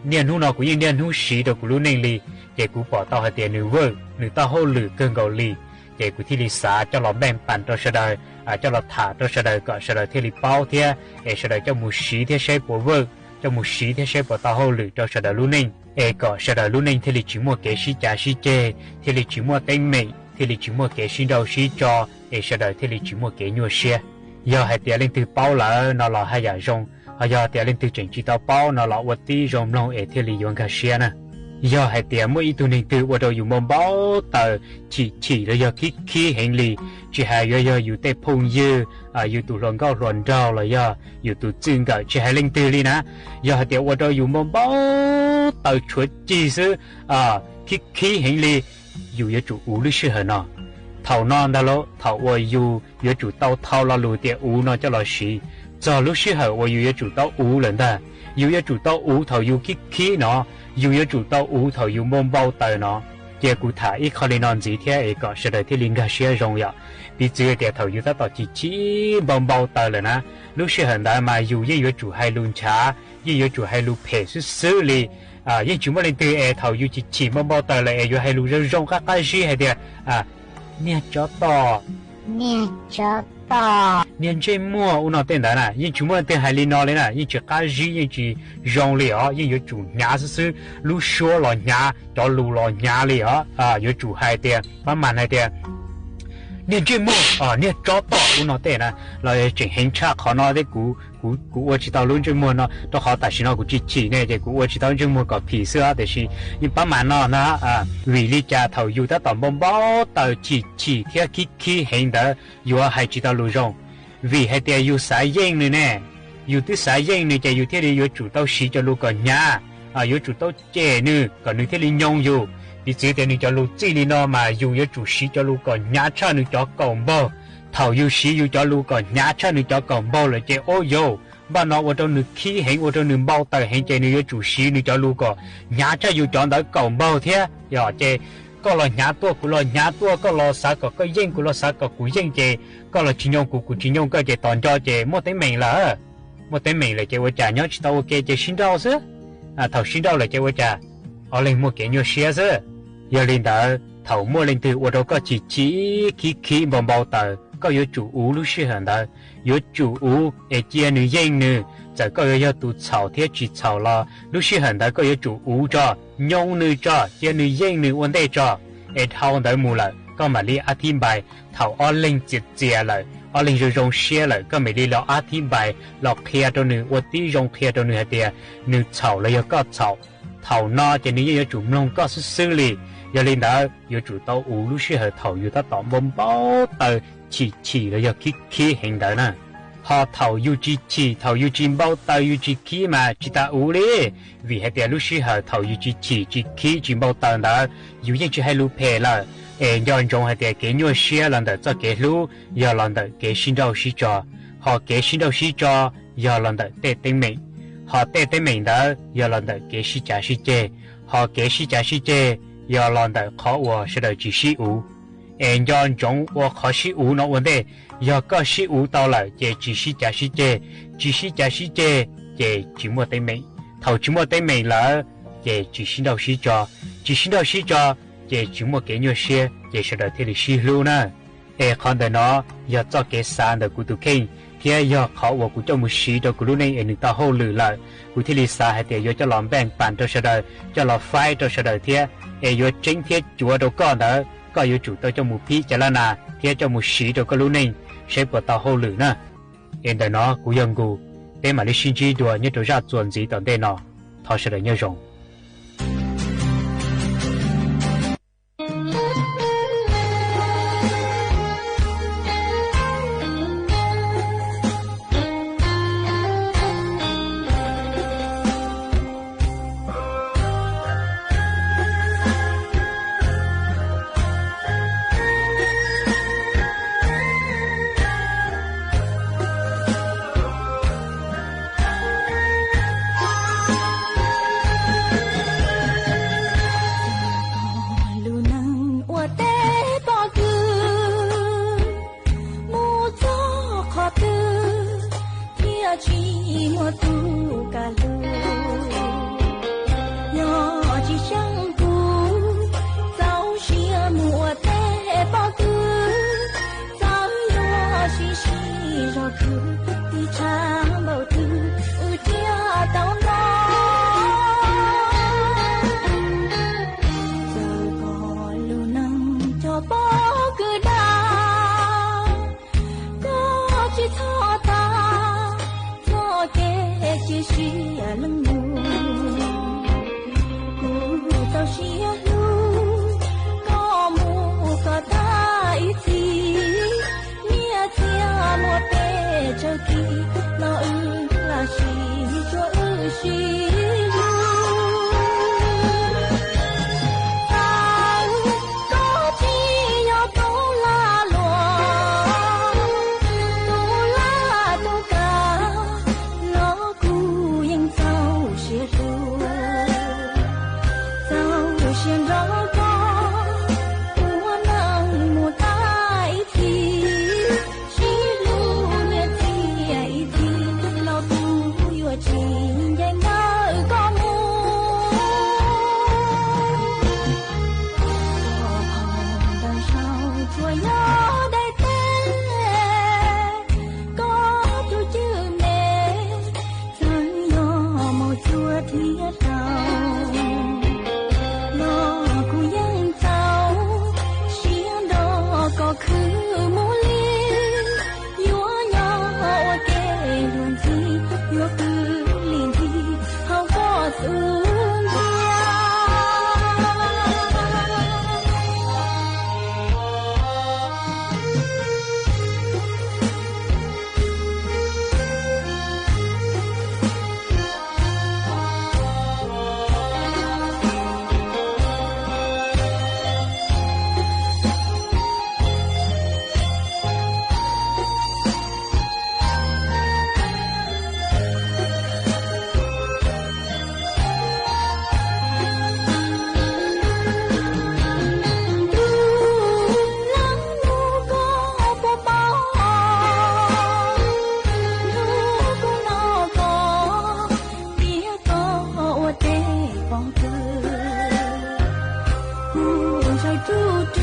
Niaj hnub no kuv yeej niaj hnub siv rau kuv lub neej li, ces kuv pom tau hais tias nws work, nws tau hauj lwm kawg nkaus li. Ces kuv thiaj li xav coj los npeej pas rau sawv daws, coj los tham rau sawv daws kom sawv daws thiaj li paub thiab es sawv daws coj mus siv thiab saib puas vwm, coj mus siv thiab saib puas tau hauj lwm rau sawv daws lub neej, es kom sawv daws lub neej thiaj li tsis muaj kev sib cav sib ceg, thiaj li tsis muaj teeb meem, thiaj li tsis muaj kev sib nrauj sib tso, es sawv daws thiaj li tsis muaj kev nyuaj siab. Yog hais tias leej twg paub lawm no los haj yam zoo, ho yog tias leej twg tseem tsis tau paub no los ua tib zoo mloog es thiaj li yuav nkag siab na. Yog hais tias muaj ib tug neeg twg ua rau yus npau npau taws, chim chim los yog khib khib heev li, tsis hais yuav yog yus tej phooj ywg, yus tus hluas nkauj hluas nraug los yog yus tus txij nkawm, tsis hais leej twg li na, yog hais tias ua rau yus npau npau taws tshuav cig xwb, khib khib heev li, yus yuav tsum uv lub sij hawm no. Thaum no ntag lauj, thaum uas yus yuav tsum tau thau lo lus tias uv no coj los siv. Txog lub sij hawm uas yus yuav tsum tau uv lawm ntag, yus yuav tsum tau uv thaum yus khib khib no, yus yuav tsum tau uv thaum yus npau npau taws no. Cia kuv tham ib qho li no ntxiv thiab es kom sawv daws thiaj li nkag siab zoo yom. Piv txwv tias thaum yus tab tom chim chim npau npau taws lawm na, lub sij hawm ntawd mas yus yeej yuav tsum hais lus nchav, yeej yuav tsum hais lus phem xwb xwb li, yeej tsis muaj leej twg es thaum yus chim chim npau npau taws lawm es yuav hais lus zoo zoo qab qab zib hais tias, niag tsov tom, niag tsov tom, niag ntsej muag ub no tej ntawd na, yeej tsis muaj leej twg hais li no li na, yeej tsis qab zib, yeej tsis zoo li os, yeej yuav tsum hnyav xwb xwb, lub suab los hnyav, cov lus los hnyav li os. Yuav tsum hais tias, pab mas hais tias, niag ntsej muag, niag tsov tom ub no tej na, los tseem heev tshaj qhov no thiab. Kuv, kuv ua tsis tau lub ntsej muag no rau qhov tam sim no kuv chim chim ne ces kuv ua tsis tau ntsej muag kom phim xwb os, tiam sis yeej pab mas no na. Vim li cas thaum yus tab tom npau npau taws chim chim thiab khib khib heev ntawd yuav hais tsis tau lus zoo? Vim hais tias yus xav yeej nws ne, yus twb xav yeej nws ces yus thiaj li yuav tsum tau siv cov lus kom hnyav, yuav tsum tau cem nws kom nws thiaj li nyoo yus. Piv txwv tias nws cov lus txij li no mas yus yuav tsum siv cov lus kom hnyav tshaj nws cov kaum npaug. Thaum yus siv yus cov lus kom hnyav tshaj nws cov kaum npaug lawm ces ub yaus, npaj no ua rau nws khib heev, ua rau nws npau taws heev ces nws yuav tsum siv nws cov lus kom hnyav tshaj yus cov ntawd kaum npaug thiab. Yog ces koj los hnyav tuaj, kuv los hnyav tuaj, koj los xav kom koj yeej, kuv los xav kom kuv yeej, ces koj los tsis nyoo kuv, kuv tsis nyoo koj ces tos nco ces muaj teeb meem lawm. Muaj teeb meem lawm ces ua cas nyob tsis tau ua ke ces sib nrauj xwb. Thaum sib nrauj lawm ces ua cas, ob leeg muaj kev nyuaj siab xwb. Yog li ntawd thaum muaj leej twg ua rau koj chim chim khib khib npau npau taws, koj yuav tsum uv lub sij hawm ntawd. Yuav tsum uv es cia nws yeej nws. Txawm koj yuav yog tus txhaum thiab tsis txhaum los lub sij hawm ntawd koj yuav tsum uv tso, nyoo nws tso, cia nws yeej nws ua ntej tso. Es dhau ntawd mus lawm koj mam li ab thib npais. Thaum ob leeg txias txias lawm, ob leeg zoo zoo siab lawm, koj mam li los ab thib npais los qhia rau nws, ua tib zoo qhia rau nws hais tias nws txhaum los yog koj txhaum. Thaum no ces nws yeej yuav tsum mloog koj xwb xwb li. Yog li ntawd yuav tsum tau uv lub sij hawm thaum yus tab tom npau npau taws chim chim los yog khib khib heev ntawd na. Ho thaum yus tsis chim, thaum yus tsis npau taws, yus tsis khib mas tsis tas uv li. Vim hais tias lub sij hawm thaum yus tsis chim, tsis khib, tsis npau taws ntawd, yus yeej tsis hais lus phem lawm. Es nco ntsoov hais tias kev nyuaj siab los ntawm txoj kev hlub yog los ntawm kev sib nrauj sib tso. Ho kev sib nrauj sib tso yog los ntawm tej teeb meem. Ho tej teeb meem ntawd yog los ntawm kev sib cav sib ceg. Ho kev sib cav sib ceg yog los ntawm qhov uas sawv daws tsis sib uv. Es nco ntsoov ua qhov sib uv no ua ntej. Yog koj sib uv tau lawm ces tsis sib cav sib ceg, tsis sib cav sib ceg ces tsis muaj teeb meem. Thaum tsis muaj teeb meem lawm ces tsis sib nrauj sib tso, tsis sib nrauj sib tso ces tsis muaj kev nyuaj siab ces sawv daws thiaj li sib hlub na. Es qhov ntawm no yog txoj kev xav ntawm kuv tus kheej thiab yog qhov uas kuv coj mus siv rau kuv lub neej es nws tau hauj lwm lawm, kuv thiaj li xav hais tias yuav coj los npeej pas rau sawv daws, coj los faib rau sawv daws thiab. Es yuav tseeb thiab cuav rau koj ntawd koj yuav tsum tau coj mus phib cav laj nas thiab coj mus siv rau koj lub neej saib puas tau hauj lwm na. Es ntawm no kuv yog Nkus, peb mam li sib ntsib dua nyob rau zaj txuas ntxiv tom ntej no. Thov sawv daws nyob zoo. Lub neej ua teb pob kws, mus txog qhov twg thiaj tsis muaj tus kam hlub. Yog tsis xyeej kuv, txaus siab mus ua teb pob kws. Ib tshab npaum twg wb thiaj tau nto. Txawm kom lub neej cov pob kws dag, koj tsis txhob tas txoj kev cia siab leej nus. Kuv txaus siab hlub koj mus kom tag ib txhis. Nyiaj txiag muaj pes tsawg kis los wb lam sim tsuas wb sib hlub. Txawm koj tsis yog tus lag luam, tus lag tus kam, los kuv yeej txaus siab hlub. Txaus siab nrog koj ua neej mus tag ib txhis. Sib hlub nyiaj txiag ib txhis los kuv yuav tsis nce ntawm koj mus. Txoj hau ntawm saud tsuas yog daim teb, koj tus cwj me txawm yog mus cuag thiab hlau, los kuv yeej txaus siab nrog koj khwv mus li. Yuav nyob ua ke luag ntxhi, yuav pw li ntxhi hauv koj tus ntsia. Ntuj, leej nus koj puas paub, ntuj, kuv nco koj, tias koj ua teb poob kws. Kuv ntshaw tsuj rwg,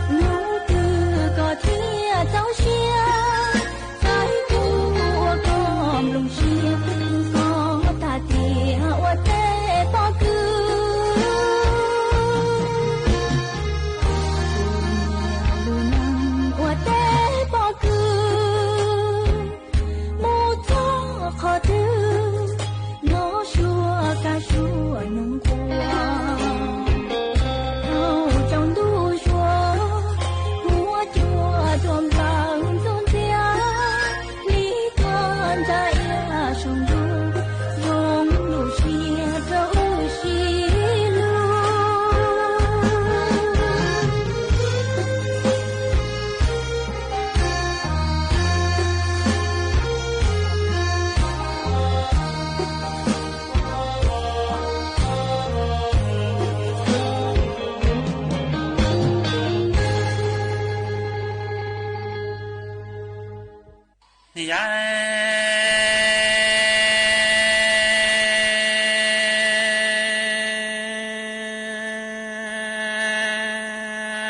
hnub twg koj thiaj txaus siab, txais kuv ua koj nplooj siab, koj tag tiam ua teb poob kws. Kuv nyiam lub neej ua teb poob kws, mus txog qhov twg los suab kab suab nyoos nquas. Thaum tsaus ntuj suab, huab cua tuaj nplawm ntxuj ntxias, li tuaj ntsa iab saum ntuj, zoo lub siab rau wb sib hlub.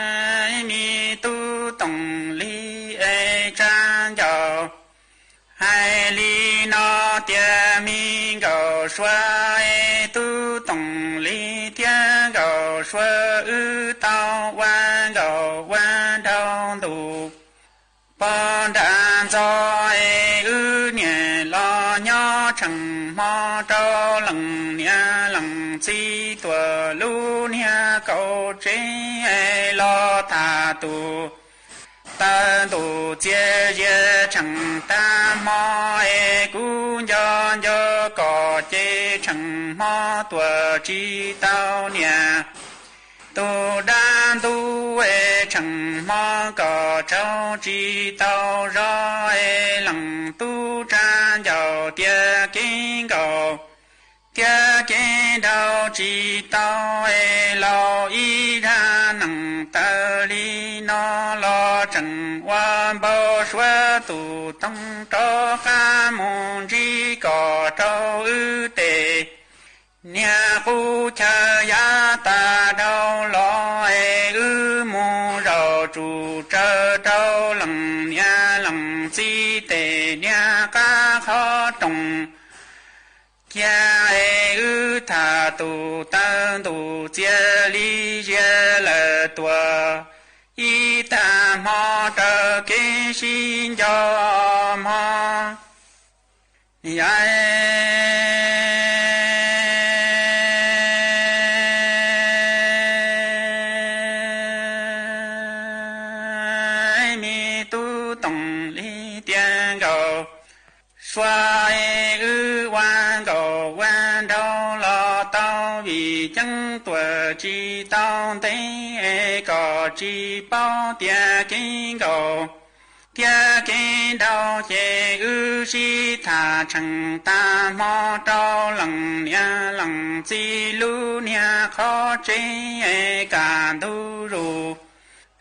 Yog me tub Toom Lis es Tsab Ncauj, hais li no tias me nkauj Suav es tub Toom Lis thiab nkauj Suav wb tau ua nkauj ua nraug ntuj pog nram ntxo es wb niam los nyob tsheej hmo rau leej niam leej txiv tuaj lub niag kaum tsev es los tham tus taw ntuj txias zias tsheej tag hmo es kuv nco nco koj ces tsheej hmo tuaj tsis tau niam. Tus dab ntub es tsheej hmo koj tsaug tsis tau zog es leej tub Tsab Ncauj tias kev nkauj thiab kev nraug tsis tau es laus ib zaj neeg tawv li no los tseem ua npau suav tus toog rov qab mus ntsib koj rau wb tes. Niag qub chaw yav tas dhau los es wb mus zaum tsum tsawv rau leej niam leej txiv tes. thiab es wb tham tus tawv ntus txias li zias lawm tuaj ib tag hmo raws kev sib nco hmo. Yog me tub Toom Lis tias Nkauj Suav, wb ua nkauj ua nraug los tau vim ceeb tuaj tsis tau ntev, kom tsis paub tias kev nkaum thiab kev nraug ces wb sib tham tshee tag hmo rau leej niam leej txiv lub niag qhov tsev kam ntug zus.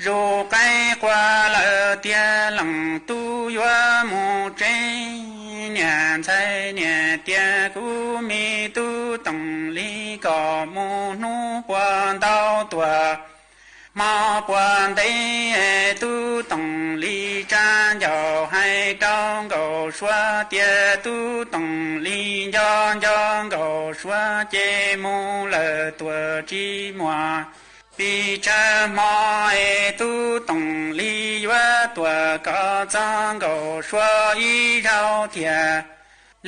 Zus qaib qua lawm tiag leej tub yuav mus tsev. Niam ntxhais niam tias kuv me tub Toom Lis kom mus hnub puas ntau tuaj hmo puas ntev. Tub Toom Lis tsa ncauj hais rau Nkauj Suav tias tub Toom Lis nco nco Nkauj Suav ces mus lawm tuaj tsis muaj pes tsawg hmo es tub Toom Lis yuav tuaj kom txog Nkauj Suav ib zaug thiaj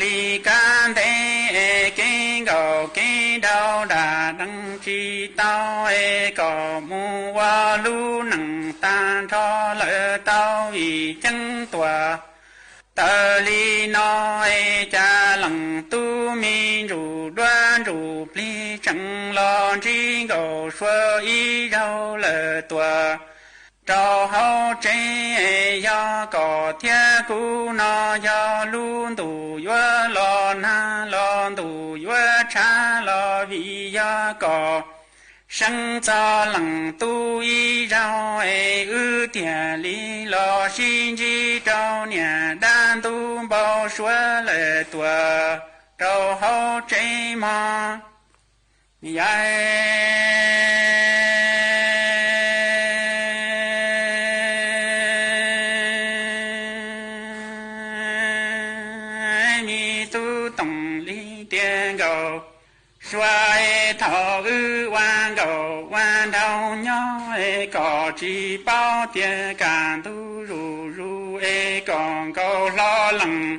li kav ntev es kev nkaum kev nraug dam deev tsis tau es kom mus ua lub neej tag nrho lawm tau vim ceeb tuaj tawm li no es cas leej tub me ntsuj duab ntsuj plig tseem los ntsib Nkauj Suav ib zaug lawm tuaj rau hauv tsev. Yog kom thiab kuv no yog lub ntuj yuav los nag los ntuj yuav tshav los vim yog kom seev txog leej tub ib zaug es wb thiaj li los sib ntsib rau niam dab ntub npau suav lawm tuaj rau hauv tsev mog. Yog me tub Toom Lis tias Nkauj Suav, thaum wb ua nkauj ua nraug nyob es kom tsis paub tias kaj ntug zuj zus es kom nkaus hlo leej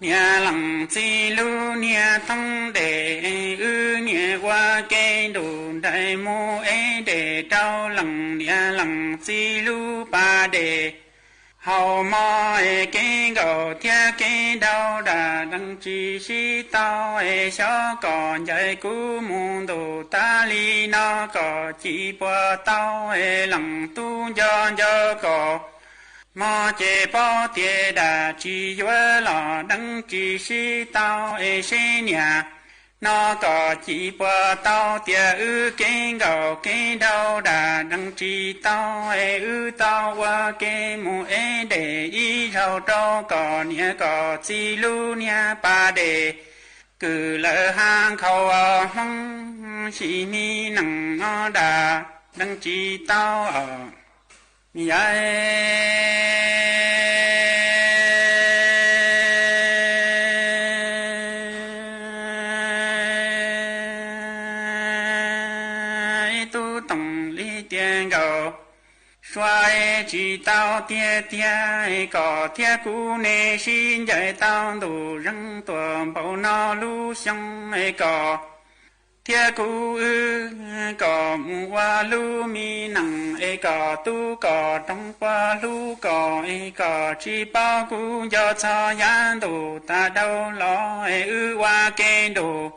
niam leej txiv lub niag thoob dej, wb niam ua ke nrug nraim mus ev dej rau leej niam leej txiv lub pas dej. Hauv mo es kev nkaum thiab kev nraug dam deev tsis sib tau es xyov kom ncaim kuv mus ntuj tas li no kom cim puas tau es leej tub nco nco kom mo ces paub tias dam tsis yuav los deev tsis sib tau es seb niam no kom cim puas tau tias wb kev nkaum kev nraug dam deev tsis tau es wb tau ua ke mus ev dej ib zaug rau kom niam kom txiv lub niag pas dej kwv lawm ha nkhaus hmoob sim me neej no dam deev tsis tau os. Yog tub Toom Lis tias Nkauj Suav, tsis tau tiag tiag kom thiab kuv ne sib ncaim tau ntuj zeeg tuaj npaum no lub xyoo es kom thiab kuv wb kom mus ua lub me neej es kom tub kom roog puas hlub kom es kom tsis paub kuv nco txog yav ntuj tas dhau los es wb ua ke nrug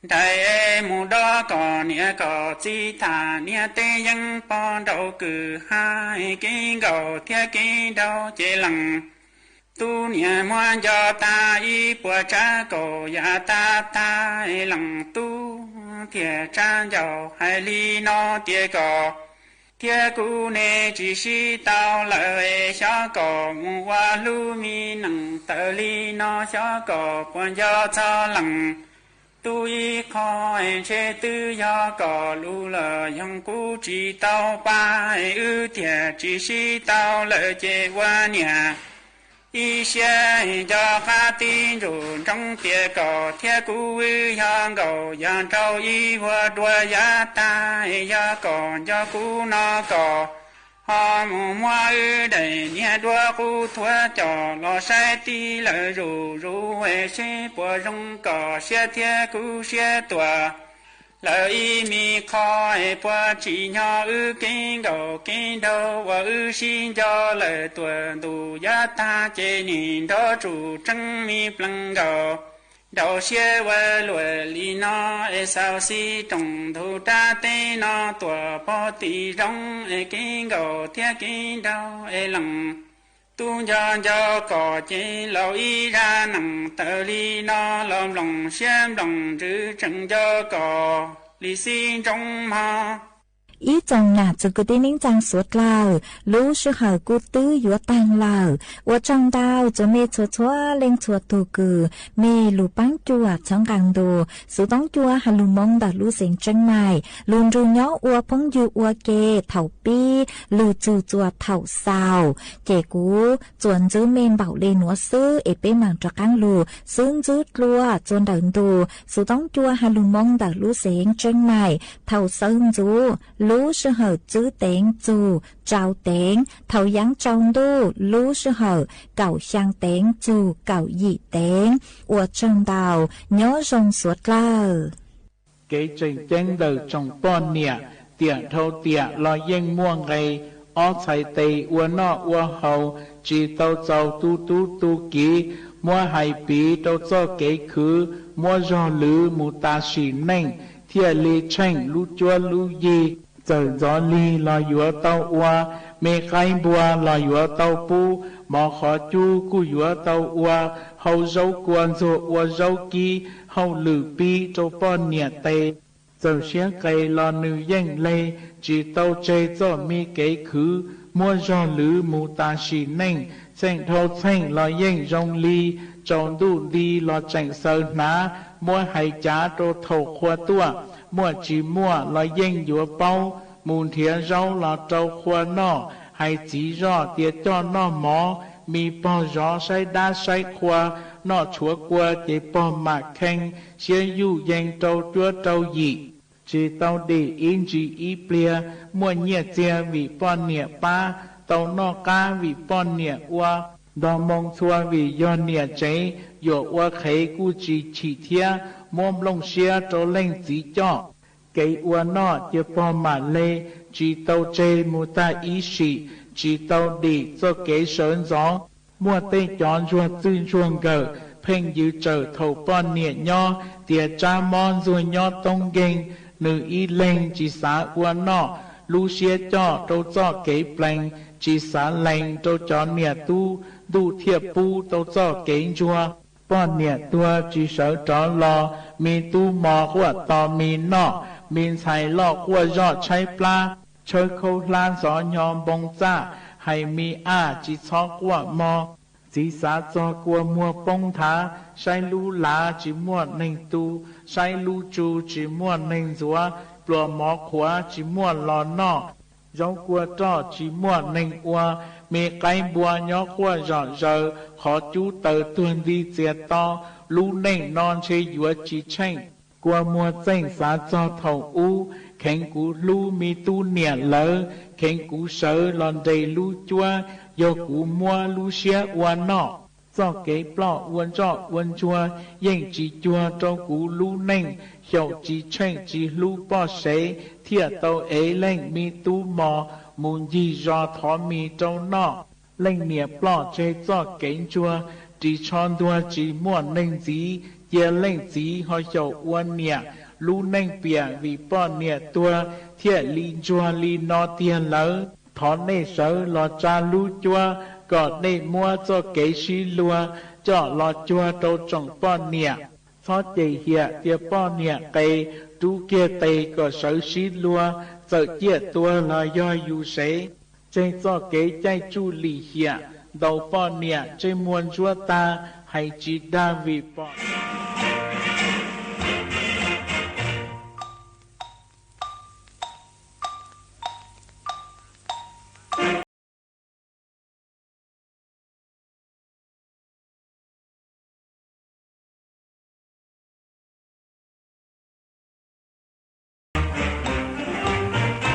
nraim es mus dob kom niam kom txiv tham niam tej yeeb pog nraug kwv ha es kev nkaum thiab kev nraug ces leej tub niam muab nco tag ib puas tsav kaum yam tag tag es leej tub thiaj tsa ncauj hais li no tias kom thiab kuv ne tsis sib tau lawm es xyov kom mus ua lub me neej tawm li no xyov kom puas nco txog leej tub ib qho es ntshe twb yog kom lus los yoog kuv tsis tau pab es wb thiaj tsis sib tau lawm ces ua niam Ib siab nco qab tib ntsuj ntsoov tias kom thiab kuv wb yog nkaus, yog nraug ib vuag dua yav tag, yog kom nco kuv no kom ho mus muab wb daim niag duab qub thuab coj los saib tib lawm zuj zus seb puas zoo kom siab thiab kuv siab tuaj lawm ib me qho. Puas tsim nyog wb kev nkaus kev nraug uas wb sib nco lawm tuaj ntuj yav tag, ces nim nrov tsuj tseeb me plees nkaus. Nraus siab ua luaj li no es xaus xis rooj ntug rab teb no tuaj pog tim zoov es kev nkaus thiab kev nraug es leej tub nco nco kom ces laus ib zaj neej tawm li no los nplooj siab nplooj ntsws tseem nco kom li xib ntsoov mog. Ib tsoom nam txiv kwv tij neej tsaa suav dlawg, lub sij hawm kuj twb yuav taag lawm. Ua tsaug ntau txug mej txhua txhua leej txhua tug kws mej lug paab cuam txhawb nqaa ntuas Xuv Toob Cua hab lug Moob ntawm lub xeev Tseeb Maim lug nrug nyob ua phooj ywg ua ke thaum pib lug txug txuas thaum xaus. Ces kuv tsuas ntxwv mej npaum le nuav xwb es peb maam rov qaab lug xwb ntxwv dlua txug ntawm ntu Xuv Toob Cua hab lug Moob ntawm lub xeev Tseeb Maim thaum sawv ntxuv lub sij hawm tsib teev txug rau teev, thaum yaav tsaus ntuj lub sij hawm kaum xyaa teev txug kaum yim teev. Ua tsaug ntau, nyob zoo suav dlawg. Kev tseem ceeb ntawm tsoom poj niam, tiam dhau tiam los yeej muaj nqe, ob txhais tes ua noj ua haus tsis tau txaus tu tub tu kiv, muab hais piv rau txoj kev khwv, muab zog lwv mus tas sim neej thiaj li tsheej lub cuab lub yig. Txawm ntxov lig los yuav tau ua, me qaib npua los yuav tau pub, mov qhov cub kuj yuav tau ua, hau zaub kua ntxuag ua zaub kib, hauj lwm pib rau poj niam tes. Txawm siab qes los nws yeej le, tsis tau tseg txoj me kev khwv, muab zog lwv mus tas sim neej, txheej dhau txheej los yeej zoo li, tsaus ntuj nti los tseem xaws hnav, muab hais cav rau thaum qhua tuaj, muaj tsis muaj los yeej yuav paub, mus nrhiav zaub los rau qhua noj, hais txiv zoj tias coj noj mov, me pog zov saib dab saib qhua, noj tshuav kua ces pog mam kheej, siab yuj yees rau cuab rau yim. Tsis tau dim ib ntsis ib pliag, muaj nyiaj txiag vim poj niam pab, tau noj qab vim poj niam ua, nto moo txhua vim yog niam tsev, yuam ua qhev kuj tsis chim thiab, muab nplooj siab rau leej txiv coj. Kev ua noj cia pog mam le, tsis tau tseg mus tag ib sim, tsis tau dim txoj kev sawv ntxov. Muaj tej cov ntsuag txwj ntsuag nkawm, pheej yws tsawm thaum poj niam nyob, tias tsab mob ntxuag nyob toob nkeeg, nws ib leeg tsis xav ua noj, lub siab coj rau txoj kev plees, tsis xav lees rau cov niam tub, ntuj thiaj pub tau txoj kev ntsuag. Poj niam tuag tsis sawv rov los, me tub mos quaj tos me noj, me ntxhais loj quaj zoj tshaib plab, tshawb khaub hlab ntxov nyo npoo txaj, hais me aj tsis txhob quaj mog. Txiv xav txog kua muag poob nthav, saib lub lav tsis muaj neeg tu, saib lub tsu tsis muaj neeg ntxuav, pluas mov qhuav tsis muaj los noj, zaub kua roj tsis muaj neeg ua, me qaib npua nyob quaj zom zaws, qhov cub taws tuag nti txias to, lub neej no ntshe yuav tsis tsheej. Kua muag txeej xav txog thaum ub, kheev kuv hlub me tub niam lawv, kheev kuv sawv los nres lub cuab, yog kuv muab lub siab ua noj. Txoj kev ploj ua ntsoj ua ntsuag yeej tsis cuag rau kuv lub neej, xyaum tsis tsheej tsis hlub poj sev, thiaj tau ev leej me tub mos mus ncig zos thov mis rau noj. Leej niam ploj tseg txoj kev ntsuag, ris tsho ntuag tsis muaj neeg ntxiv, cia leej txiv ho xyaum ua niam, lub neej piam vim poj niam tuag, thiaj li ntsuag li no tiag lawm. Thov nej sawv los tsa lub cuab, kom nej muab txoj kev sib luag coj los cuag rau tsoom poj niam. Txhob cem hiam tias poj niam qes, rub kiag tes kom sawv sib luag, txawm ciaj tuag los yog yus sev. Tseg txoj kev caij tsuj lim hiam, ntaus poj niam ntsej muag ntsuab tag, hais tsis dag vim pom